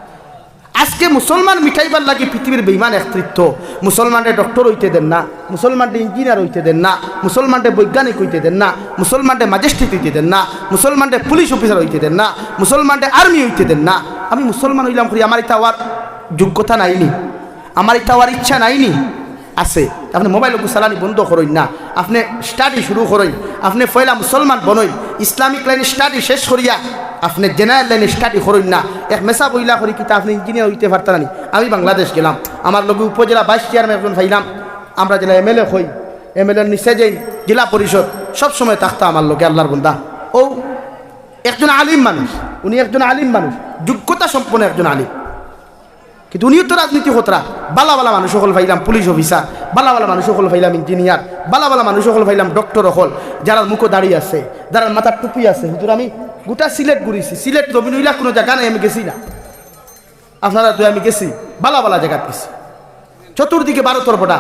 আজকে মুসলমান মিটাইবার লাগি পৃথিবীর বেইমান একত্রিত। মুসলমানরে doctor অইতে দেন না, মুসলমানরে engineer অইতে দেন না, মুসলমানরে বৈজ্ঞানিক অইতে দেন না, মুসলমানরে magistrate অইতে দেন না, মুসলমানরে police officer অইতে দেন না, মুসলমানরে army অইতে দেন না। আমি মুসলমান অইলাম করি, আমার ইতা অওয়ার যোগ্যতা নাই নি? আমার ইতা অওয়ার ইচ্ছা নাই নি? আছে। আপনে mobile অগু চালানি বন্ধ করইন না, আপনে study শুরু করইন, আপনে পয়লা মুসলমান বনইন, Islamic line study শেষ করিয়া আপনে general line study করইন না। এক মেসা বইলা করি কিতা আপনে engineer অইতে পারতা না নি? আমি বাংলাদেশ গেলাম, আমার লগে উপজেলা vice chairman একজন পাইলাম, আমরা যেলা MLA কই, MLA-র নিচে যাই, জেলা পরিষদ, সব সময় থাকতা আমার লগে আল্লার বন্দা। অউ একজন আলিম মানুষ, উনি একজন আলিম মানুষ, যোগ্যতা সম্পন্ন একজন আলিম। কিন্তু উনিও তো রাজনীতি করতরা, বালা বালা মানুষ অকল পাইলাম, police officer, বালা বালা মানুষ অকল পাইলাম, engineer, বালা বালা মানুষ অকল পাইলাম, doctor অকল, যারার মুখো দাড়ি আছে, যারার মাথার টুপি আছে। হুজুর, আমি গোটা সিলেট ঘুরিছি, সিলেট জমিন অইলা কুনু জাগা নাই আমি গেছি না। আপনারা তো আমি গেছি, বালা বালা জাগাত গেছি, চতুর্দিকে ভারতর border।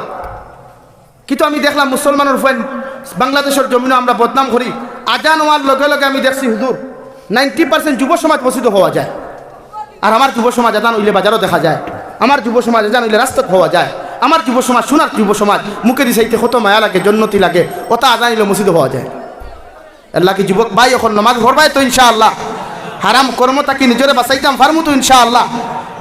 কিন্তু আমি দেখলাম মুসলমানর ফুয়াইন বাংলাদেশর জমিনো আমরা বদনাম করি। আজান অওয়ার লগে লগে আমি দেখছি হুজুর, ninety percent যুব সমাজ মসজিদো পাওয়া যায়। আর আমার যুব সমাজ আজান অইলে বাজারো দেখা যায়, আমার যুব সমাজ আজান অইলে রাস্তাত পাওয়া যায়, আমার যুব সমাজ, সোনার যুব সমাজ, মুখেদি চাইতে কত মায়া লাগে, জন্নতি লাগে, অতা আজান অইলে মসজিদো পাওয়া যায়। এরলাগি যুবক ভাই, অখন নমাজ পড়বায় তো ইনশাআল্লাহ? হারাম কর্ম থাকি নিজরে বাঁচাইতাম পারমু তো ইনশাআল্লাহ?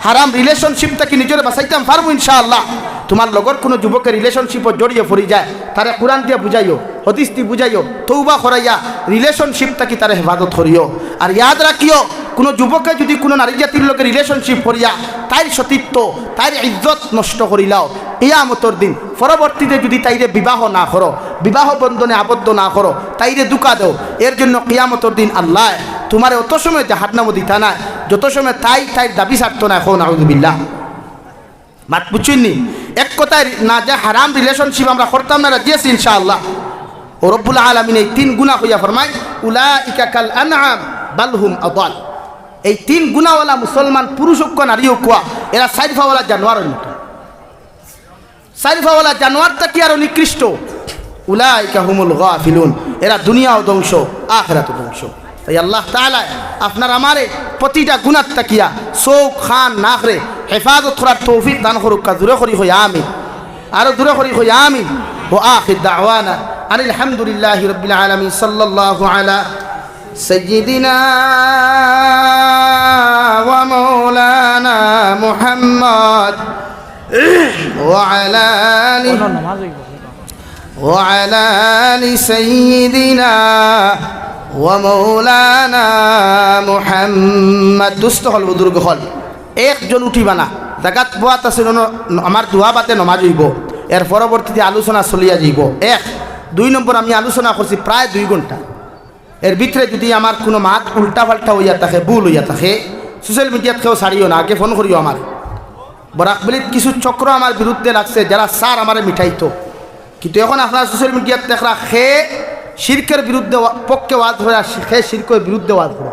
হারাম relationship থাকি নিজরে বাঁচাইতাম পারমু ইনশাআল্লাহ? তুমার লগর কুনু যুবকে relationship-ও জড়িয়ে পড়ি যায়, তারে কোরআন দিয়া বুঝাইও, হাদিস দি বুঝাইও, তওবা করাইয়া relationship থাকি তারে হেফাজত করিও। আর ইয়াদ রাখিও, কুনু যুবকে যুদি কুনু নারী জাতির লগে relationship করিয়া তাইর সতীত্ব, তাইর ইজ্জত নষ্ট করিলাও, কিয়ামতর দিন পরবর্তীতে যুদি তাইরে বিবাহ না করো, বিবাহ বন্ধনে আবদ্ধ না করো, তাইরে ধুকা দেও, এর জন্য কিয়ামতর দিন আল্লায় তুমারে অত সময় জাহান্নামো দিতা নায়, যত সময় তাই তাইর দাবি ছাড়তো নায়। কও নাউজুবিল্লাহ। মাত বুঝছইন নি? এক কথায় না, যে হারাম relationship আমরা করতাম না, রাজি আছি ইনশাআল্লাহ। অউ রব্বুল আলামিন এই তিন গুনা কইয়া ফরমায়, "উলাইকা কাল আনআম বাল হুম আদাল।" এই তিন গুনাওয়ালা মুসলমান পুরুষ অউক, নারী অউক, এরা চাইর পাওয়ালা জানোয়ারর মতো। চাইর পাওয়ালা জানোয়ার থাকি আরো নিকৃষ্ট। উলাইকা হুমুল গাফিলুন, এরা দুনিয়াও ধ্বংস, আখিরাতও ধ্বংস। তাই আল্লাহ তাআলায় আপনার আমারে প্রতিটা গুনার থাকিয়া চউখ, কান, নাকরে হেফাজত করার তৌফিক দান করউক্কা। জুরে করি কই আমিন, আরো জুরে করি কই আমিন। ওয়া আখির দাওয়ানা আনিল হামদুলিল্লাহি রাব্বিল আলামিন। সাল্লাল্লাহু আলা সাইয়্যিদিনা ওয়া মাওলানা মুহাম্মদ ওয়া আলা আলিহি وعلى آل سيدنا ومولانا محمد। দুস্ত অকল, বুজুর্গ অকল, একজন উঠিবা না, জাগাত বওয়াত আছে, ন-, ন-, আমার দোয়া বাদে নমাজ অইবো, এর পরবর্তীতে আলোচনা চলিয়া যাইবো। এক, দুই নম্বর, আমি আলোচনা করছি প্রায় দুই ঘন্টা, এর ভিতরে যুদি আমার কুনু মাত উল্টা-পাল্টা অইয়া থাকে, ভুল অইয়া থাকে, social media-ত কেউ ছাড়িও না, আগে ফোন করিও আমারে। বরাকভ্যালিত কিছু চক্র আমার বিরুদ্ধে লাগছে, যারা চার আমারে মিটাইতো। কিন্তু এখন আপনারা social media-ত দেখরা, কে শিরকর বিরুদ্ধে ওয়া-, পক্ষে ওয়াজ করে, আর কে শিরকর বিরুদ্ধে ওয়াজ করে,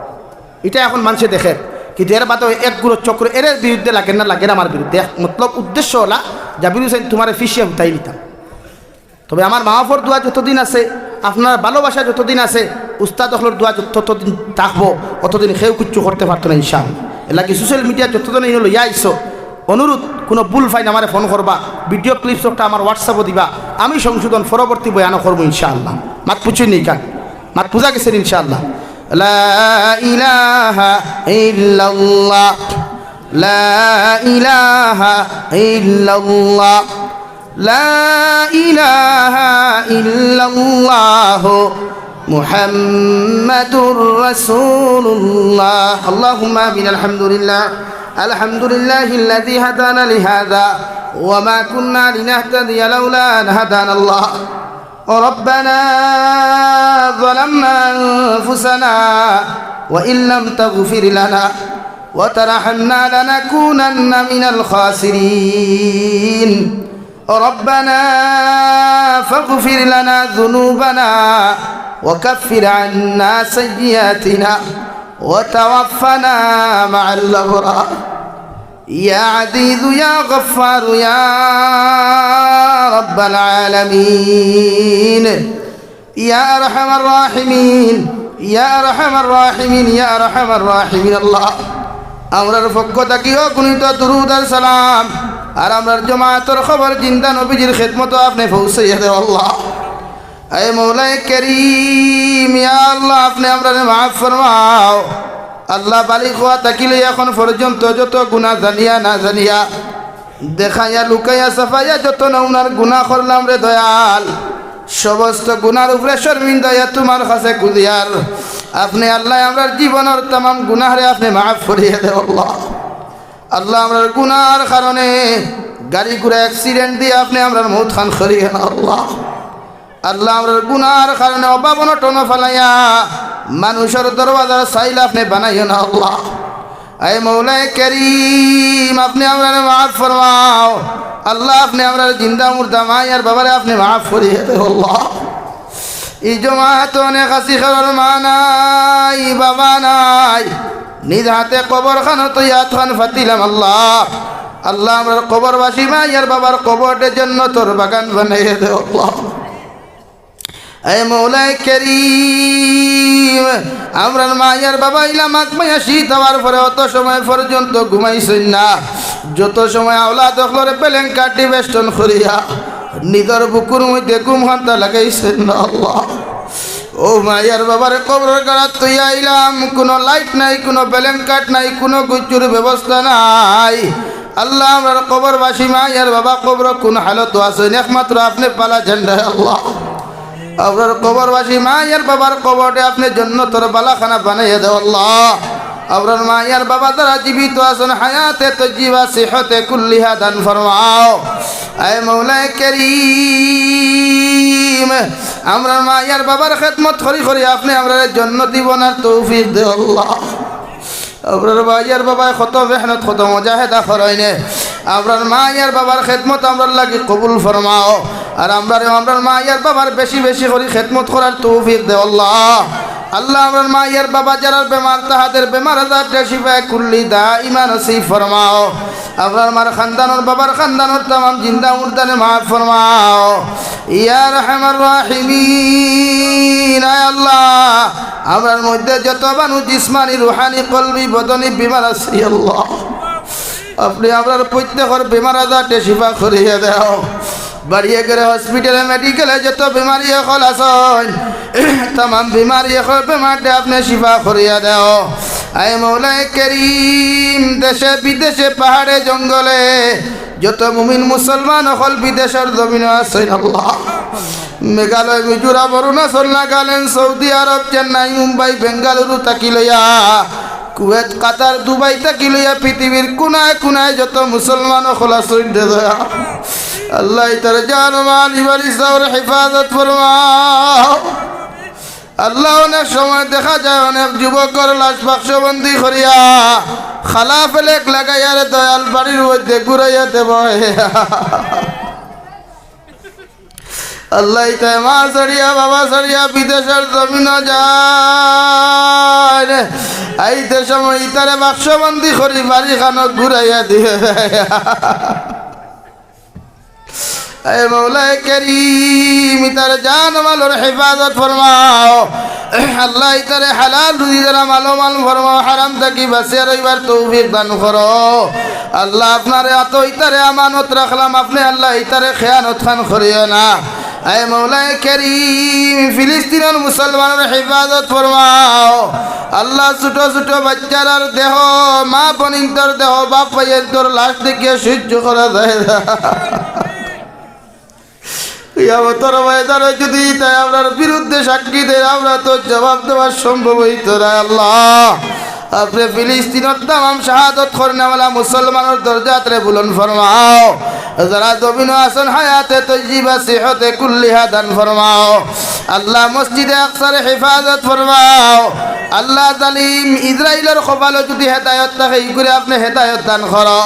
ইটা এখন মানষে দেখের। কিন্তু এর বাদেও এক গুরু চক্র এর বিরুদ্ধে লাগের না, লাগের আমার বিরুদ্ধে। এক মতলব, উদ্দেশ্য অইলা, জাবির হুসাইন, তুমারে ফিসিয়া হুতাই নিতাম। তবে আমার মা-বাফর দোয়া যতদিন আছে, আপনার ভালোবাসা যতদিন আছে, উস্তাদ অকলর দোয়া যত-, ততদিন থাকবো, অতদিন কেউ কিচ্ছু করতে পারতো না ইনশাআল্লাহ। এরলাগি social media যতজনে ইনো লইয়া আইছো, অনুরোধ, কুনু ভুল পাইন আমারে ফোন করবা, video clips একটা আমার WhatsApp-ও দিবা, আমি সংশোধন পরবর্তী বয়ানও করবো ইনশাআল্লাহ। মাত বুঝছইন নি কান? মাত বুঝা গেছে নি ইনশাআল্লাহ? লা ইলাহা ইল্লাল্লাহ, লা ইলাহা ইল্লাল্লাহ। لا إله إلا الله محمد رسول الله. اللهم آمين. الحمد لله. الحمد لله الذي هدانا لهذا وما كنا لنهتدي لولا أن هدانا الله. ربنا ظلمنا أنفسنا وإن لم تغفر لنا وترحمنا لنكونن من الخاسرين. ربنا فاغفر لنا ذنوبنا وكفر عنا سيئاتنا وتوفنا مع الأبرار. يا عزيز يا غفار يا رب العالمين. ইয়া আরহামার রাহিমিন, ইয়া আরহামার রাহিমিন, ইয়া আরহামার রাহিমিন। আল্লাহ, আমরার পক্ষ থাকিও গুণিত দুরূদ আর সালাম আর আমরার জমাতর কবর জিন্দা নবীজির খেদমতো আপনে পৌঁছাইয়া দেও আল্লাহ। এ মৌলায়ে করিম, ইয়া আল্লাহ, আপনে আমরারে মাফ ফরমাও। আল্লাহ, বালিগ অওয়া থাকি লইয়া এখন পর্যন্ত যত গুনা জানিয়া না জানিয়া, দেখাইয়া, লুকাইয়া, ছাপাইয়া যত নমুনার গুনা করলাম রে দয়াল, সমস্ত গুনার উপরে শর্মিন্দা অইয়া তুমার কাছে কুদিয়ার। আপনে আল্লাহ আমরার জীবনর তামাম গুনারে আপনে মাফ করিয়া দেও আল্লাহ। আল্লাহ, আমরার গুনার কারণে গাড়ি ঘোড়া accident দিয়া আপনে আমরার মউত খান করিও না আল্লাহ। আল্লাহ, আমরার গুনার কারণে অভাব অনটনো ফালাইয়া মানুষর দরওয়াজার সাইল আপনে বানাইও না আল্লাহ। এ মৌলায়ে করিম, আপনে আমরারে মাফ ফরমাও। আল্লাহ, আপনে আমরার জিন্দা মুর্দা মা আর বাবারে আপনে মাফ করিয়া দেও আল্লাহ। ই জমাতো অনেক আছি, কারোর মা নাই, বাবা নাই, নিজ হাতে কবর খানো তো ইয়াত খান ফাতিলাম আল্লাহ। আল্লাহ, আমরার কবরবাসী মা আর বাবার কবররে জন্নতর বাগান বানাইয়া দেও আল্লাহ। এ মৌলায়ে করিম, আমরার মা আর বাবা ইলা মাঘ মাইয়া শীত অওয়ার পরে অত সময় পর্যন্ত ঘুমাইছইন না, যত সময় আওলাদ অকলরে বেলেঙ্কাটি বেষ্টন করিয়া নিজর বুকুর মধ্যে ঘুম হান্তা লাগাইছইন না আল্লাহ। ও মা আর বাবারে কবরর গাড়াত থইয়া আইলাম, কুনু light নাই, কুনু বেলেঙ্কাট নাই, কুনু গুচ্ছুর ব্যবস্থা নাই। আল্লাহ, আমরার কবরবাসী মা আর বাবা কবরো কুন হালতো আছইন, একমাত্র আপনে ভালা জানইন আল্লাহ। আমরার কবরবাসী মা আর বাবার কবররে আপনে জন্নতর বালাখানা বানাইয়া দেও আল্লাহ। আমরার মা আর বাবা যারা জীবিত আছইন, হায়াতে তৈয়্যিবা, সিহতে কুল্লিহা দান ফরমাও। এ মৌলায়ে করিম, আমরার মা আর বাবার খেদমত করি করি আপনে আমরারে জন্নতি বনার তৌফিক দেও আল্লাহ। আমরার মা আর বাবায় কত মেহনত, কত মুজাহেদা করইনে। আমরার মা আর বাবার খেদমত আমরার লাগি কবুল ফরমাও। আর আমরারে আমরার মা আর বাবার বেশি বেশি করি খেদমত করার তৌফিক দেও আল্লাহ। আল্লাহ, আমরার মা আর বাবা যারার বেমার, তাহাদের বেমার আজাররে শিফায়ে কুল্লি দাইমা নসিব ফরমাও। আমরার মার খানদানর, বাবার খানদানর তামাম জিন্দা মুর্দারে মাফ ফরমাও। ইয়া আরহামার রাহিমিন, আয় আল্লাহ, আমরার মধ্যে যত মানুষ জিসমানি, রুহানি, কলবি, বদনি বিমার আছি আল্লাহ, আপনে আমরার প্রত্যেকর বেমার আজাররে শিফা করিয়া দেও। বাড়িয়ে ঘরে, হসপিটালে, মেডিকেলে যত বেমারি অকল আছইন, তামাম বেমারি অকল, বেমাররে আপনে শিফা করিয়া দেও। আয় মৌলায়ে করিম, দেশে বিদেশে, পাহাড়ে জঙ্গলে যত মুমিন মুসলমান অকল বিদেশর জমিনো আছইন আল্লাহ, মেঘালয়, মিজোরাম, অরুণাচল, নাগাল্যান্ড, সৌদি আরব, চেন্নাই, মুম্বাই, বেঙ্গালুরু থাকি লইয়া কুয়েত, কাতার, দুবাই থাকি লইয়া পৃথিবীর কুনায় কুনায় যত মুসলমান অকল আছইন রে দয়া, আল্লাহ, ইতার জান মাল, ইবার ইজ্জতর হেফাজত ফরমাও। আল্লাহ, অনেক সময় দেখা যায় অনেক যুবকর লাশ বাক্সবন্দি করিয়া খালা ফেলেক লাগাইয়া রে দয়াল বাড়ির মধ্যে ঘুরাইয়া দেওয়া অয়। আল্লাহ, ইতায় মা ছাড়িয়া, বাবা ছাড়িয়া বিদেশর জমিনো যায়। আইতে সময় ইতারে বাক্সবন্দি করি বাড়িখানো ঘুরাইয়া দিও। এ মৌলায়ে করিম, ইতার জান মালর হেফাজত ফরমাও। আল্লাহ, ইতারে হালাল রুজি দ্বারা মালামাল ফরমাও, হারাম থাকি বাঁচিয়া রইবার তৌফিক দান করো। আল্লাহ, আপনার আতো ইতারে আমানত রাখলাম, আপনে আল্লাহ ইতারে খেয়ানত খান করিও না। এ মৌলায়ে করিম, ফিলিস্তিনর মুসলমানর হেফাজত ফরমাও। আল্লাহ, ছোট ছোট বাচ্চারার দেহ, মা বইনতর দেহ, বাপ ভাইয়াইন্তর লাশ দেখিয়া সহ্য করা যায় না। কিয়ামতর ময়দানো যদি ইতায় আমরার বিরুদ্ধে সাক্ষী দেয়, আমরা তো জবাব দেওয়ার সম্ভব অইতো না। আল্লাহ, আপনে ফিলিস্তিনর তামাম শাহাদত করনেওয়ালা মুসলমানর দরজাতরে বুলন্দ ফরমাও। যারা জমিনো আছইন, হায়াতে তৈয়িবা, সিহতে কুল্লিহা দান ফরমাও। আল্লাহ, মসজিদে আকসার হেফাজত ফরমাও। আল্লাহ, জালিম ইসরাইলর কপালো যদি হেদায়ত থাকে, ইগুরে আপনে হেদায়ত দান করো।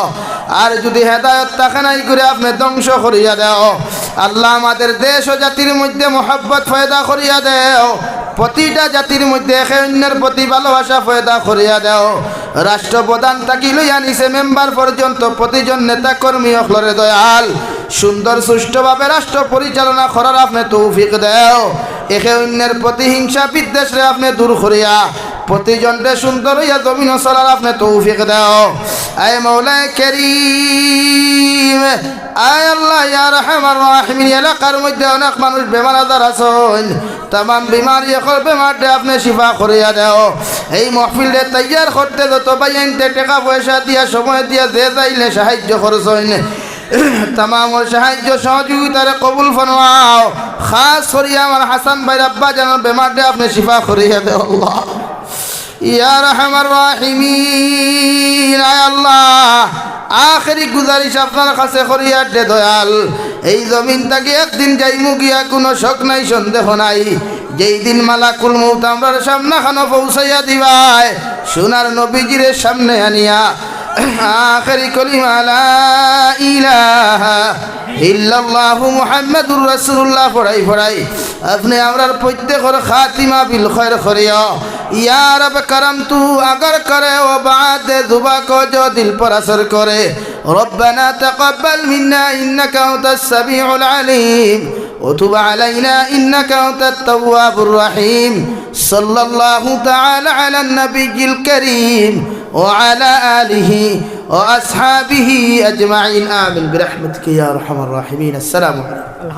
আর যদি হেদায়ত থাকে না, ইগুরে আপনে ধ্বংস করিয়া দেও। আল্লাহ, আমাদের দেশ ও জাতির মধ্যে মহব্বত পয়দা করিয়া দেও। প্রতিটা জাতির মধ্যে একে অন্যের প্রতি ভালোবাসা পয়দা করিয়া দেও। রাষ্ট্রপ্রধান থাকি লইয়া নিচে মেম্বার পর্যন্ত প্রতিজন নেতা কর্মী অকলরে দয়াল সুন্দর সুষ্ঠুভাবে রাষ্ট্র পরিচালনা করার আপনে তৌফিক দেও। একে অন্যের প্রতি হিংসা বিদ্বেষরে আপনে দূর করিয়া প্রতিজনরে সুন্দর অইয়া জমিনো চলার আপনে তৌফিক দেও। আয় মৌলায় করিম, আয় আল্লাহ, ইয়া আরহামার রাহিমিন, এলাকার মধ্যে অনেক মানুষ বেমার আজার আছইন, তামাম বেমারি অকলর বেমাররে আপনে শিফা করিয়া দেও। এই মহফিলরে তৈয়ার করতে যত ভাইয়াইন্তে টেকা পয়সা দিয়া, সময় দিয়া, যে যাইলে সাহায্য করছইন, তামামর সাহায্য সহযোগিতারে কবুল ফরমাও। খাস করিয়া আমার হাসান ভাইর আব্বা জানর বেমাররে আপনে শিফা করিয়া দেও আল্লাহ। ইয়া আরহামার রাহিমিন, আয় আল্লাহ, আখেরি গুজারিশ আপনার কাছে করিয়ার দে দয়াল, এই জমিন থাকি একদিন যাইমু গিয়া, কুনু শক নাই, সন্দেহ নাই। যেই দিন মালাকুল মউত আমরার সামনাখানো পৌঁছাইয়া দিবায়, সোনার নবীজিরে সামনে আনিয়া আখেরি কলিমা লা ইলাহা ইল্লাল্লাহু মুহাম্মাদুর রাসূলুল্লাহ পড়াই পড়াই আপনে আমরার প্রত্যেকর খাতিমা বিল খৈর করিও। ইয়া রব করম তু আগর করে ও বাদ দুবা কো জো দিল পর আসর করে। ربنا تقبل منا إنك أنت السميع العليم وتب علينا إنك أنت التواب الرحيم. صلى الله تعالى على النبي الكريم وعلى آله وأصحابه أجمعين. آمين برحمتك يا أرحم الراحمين. السلام عليكم.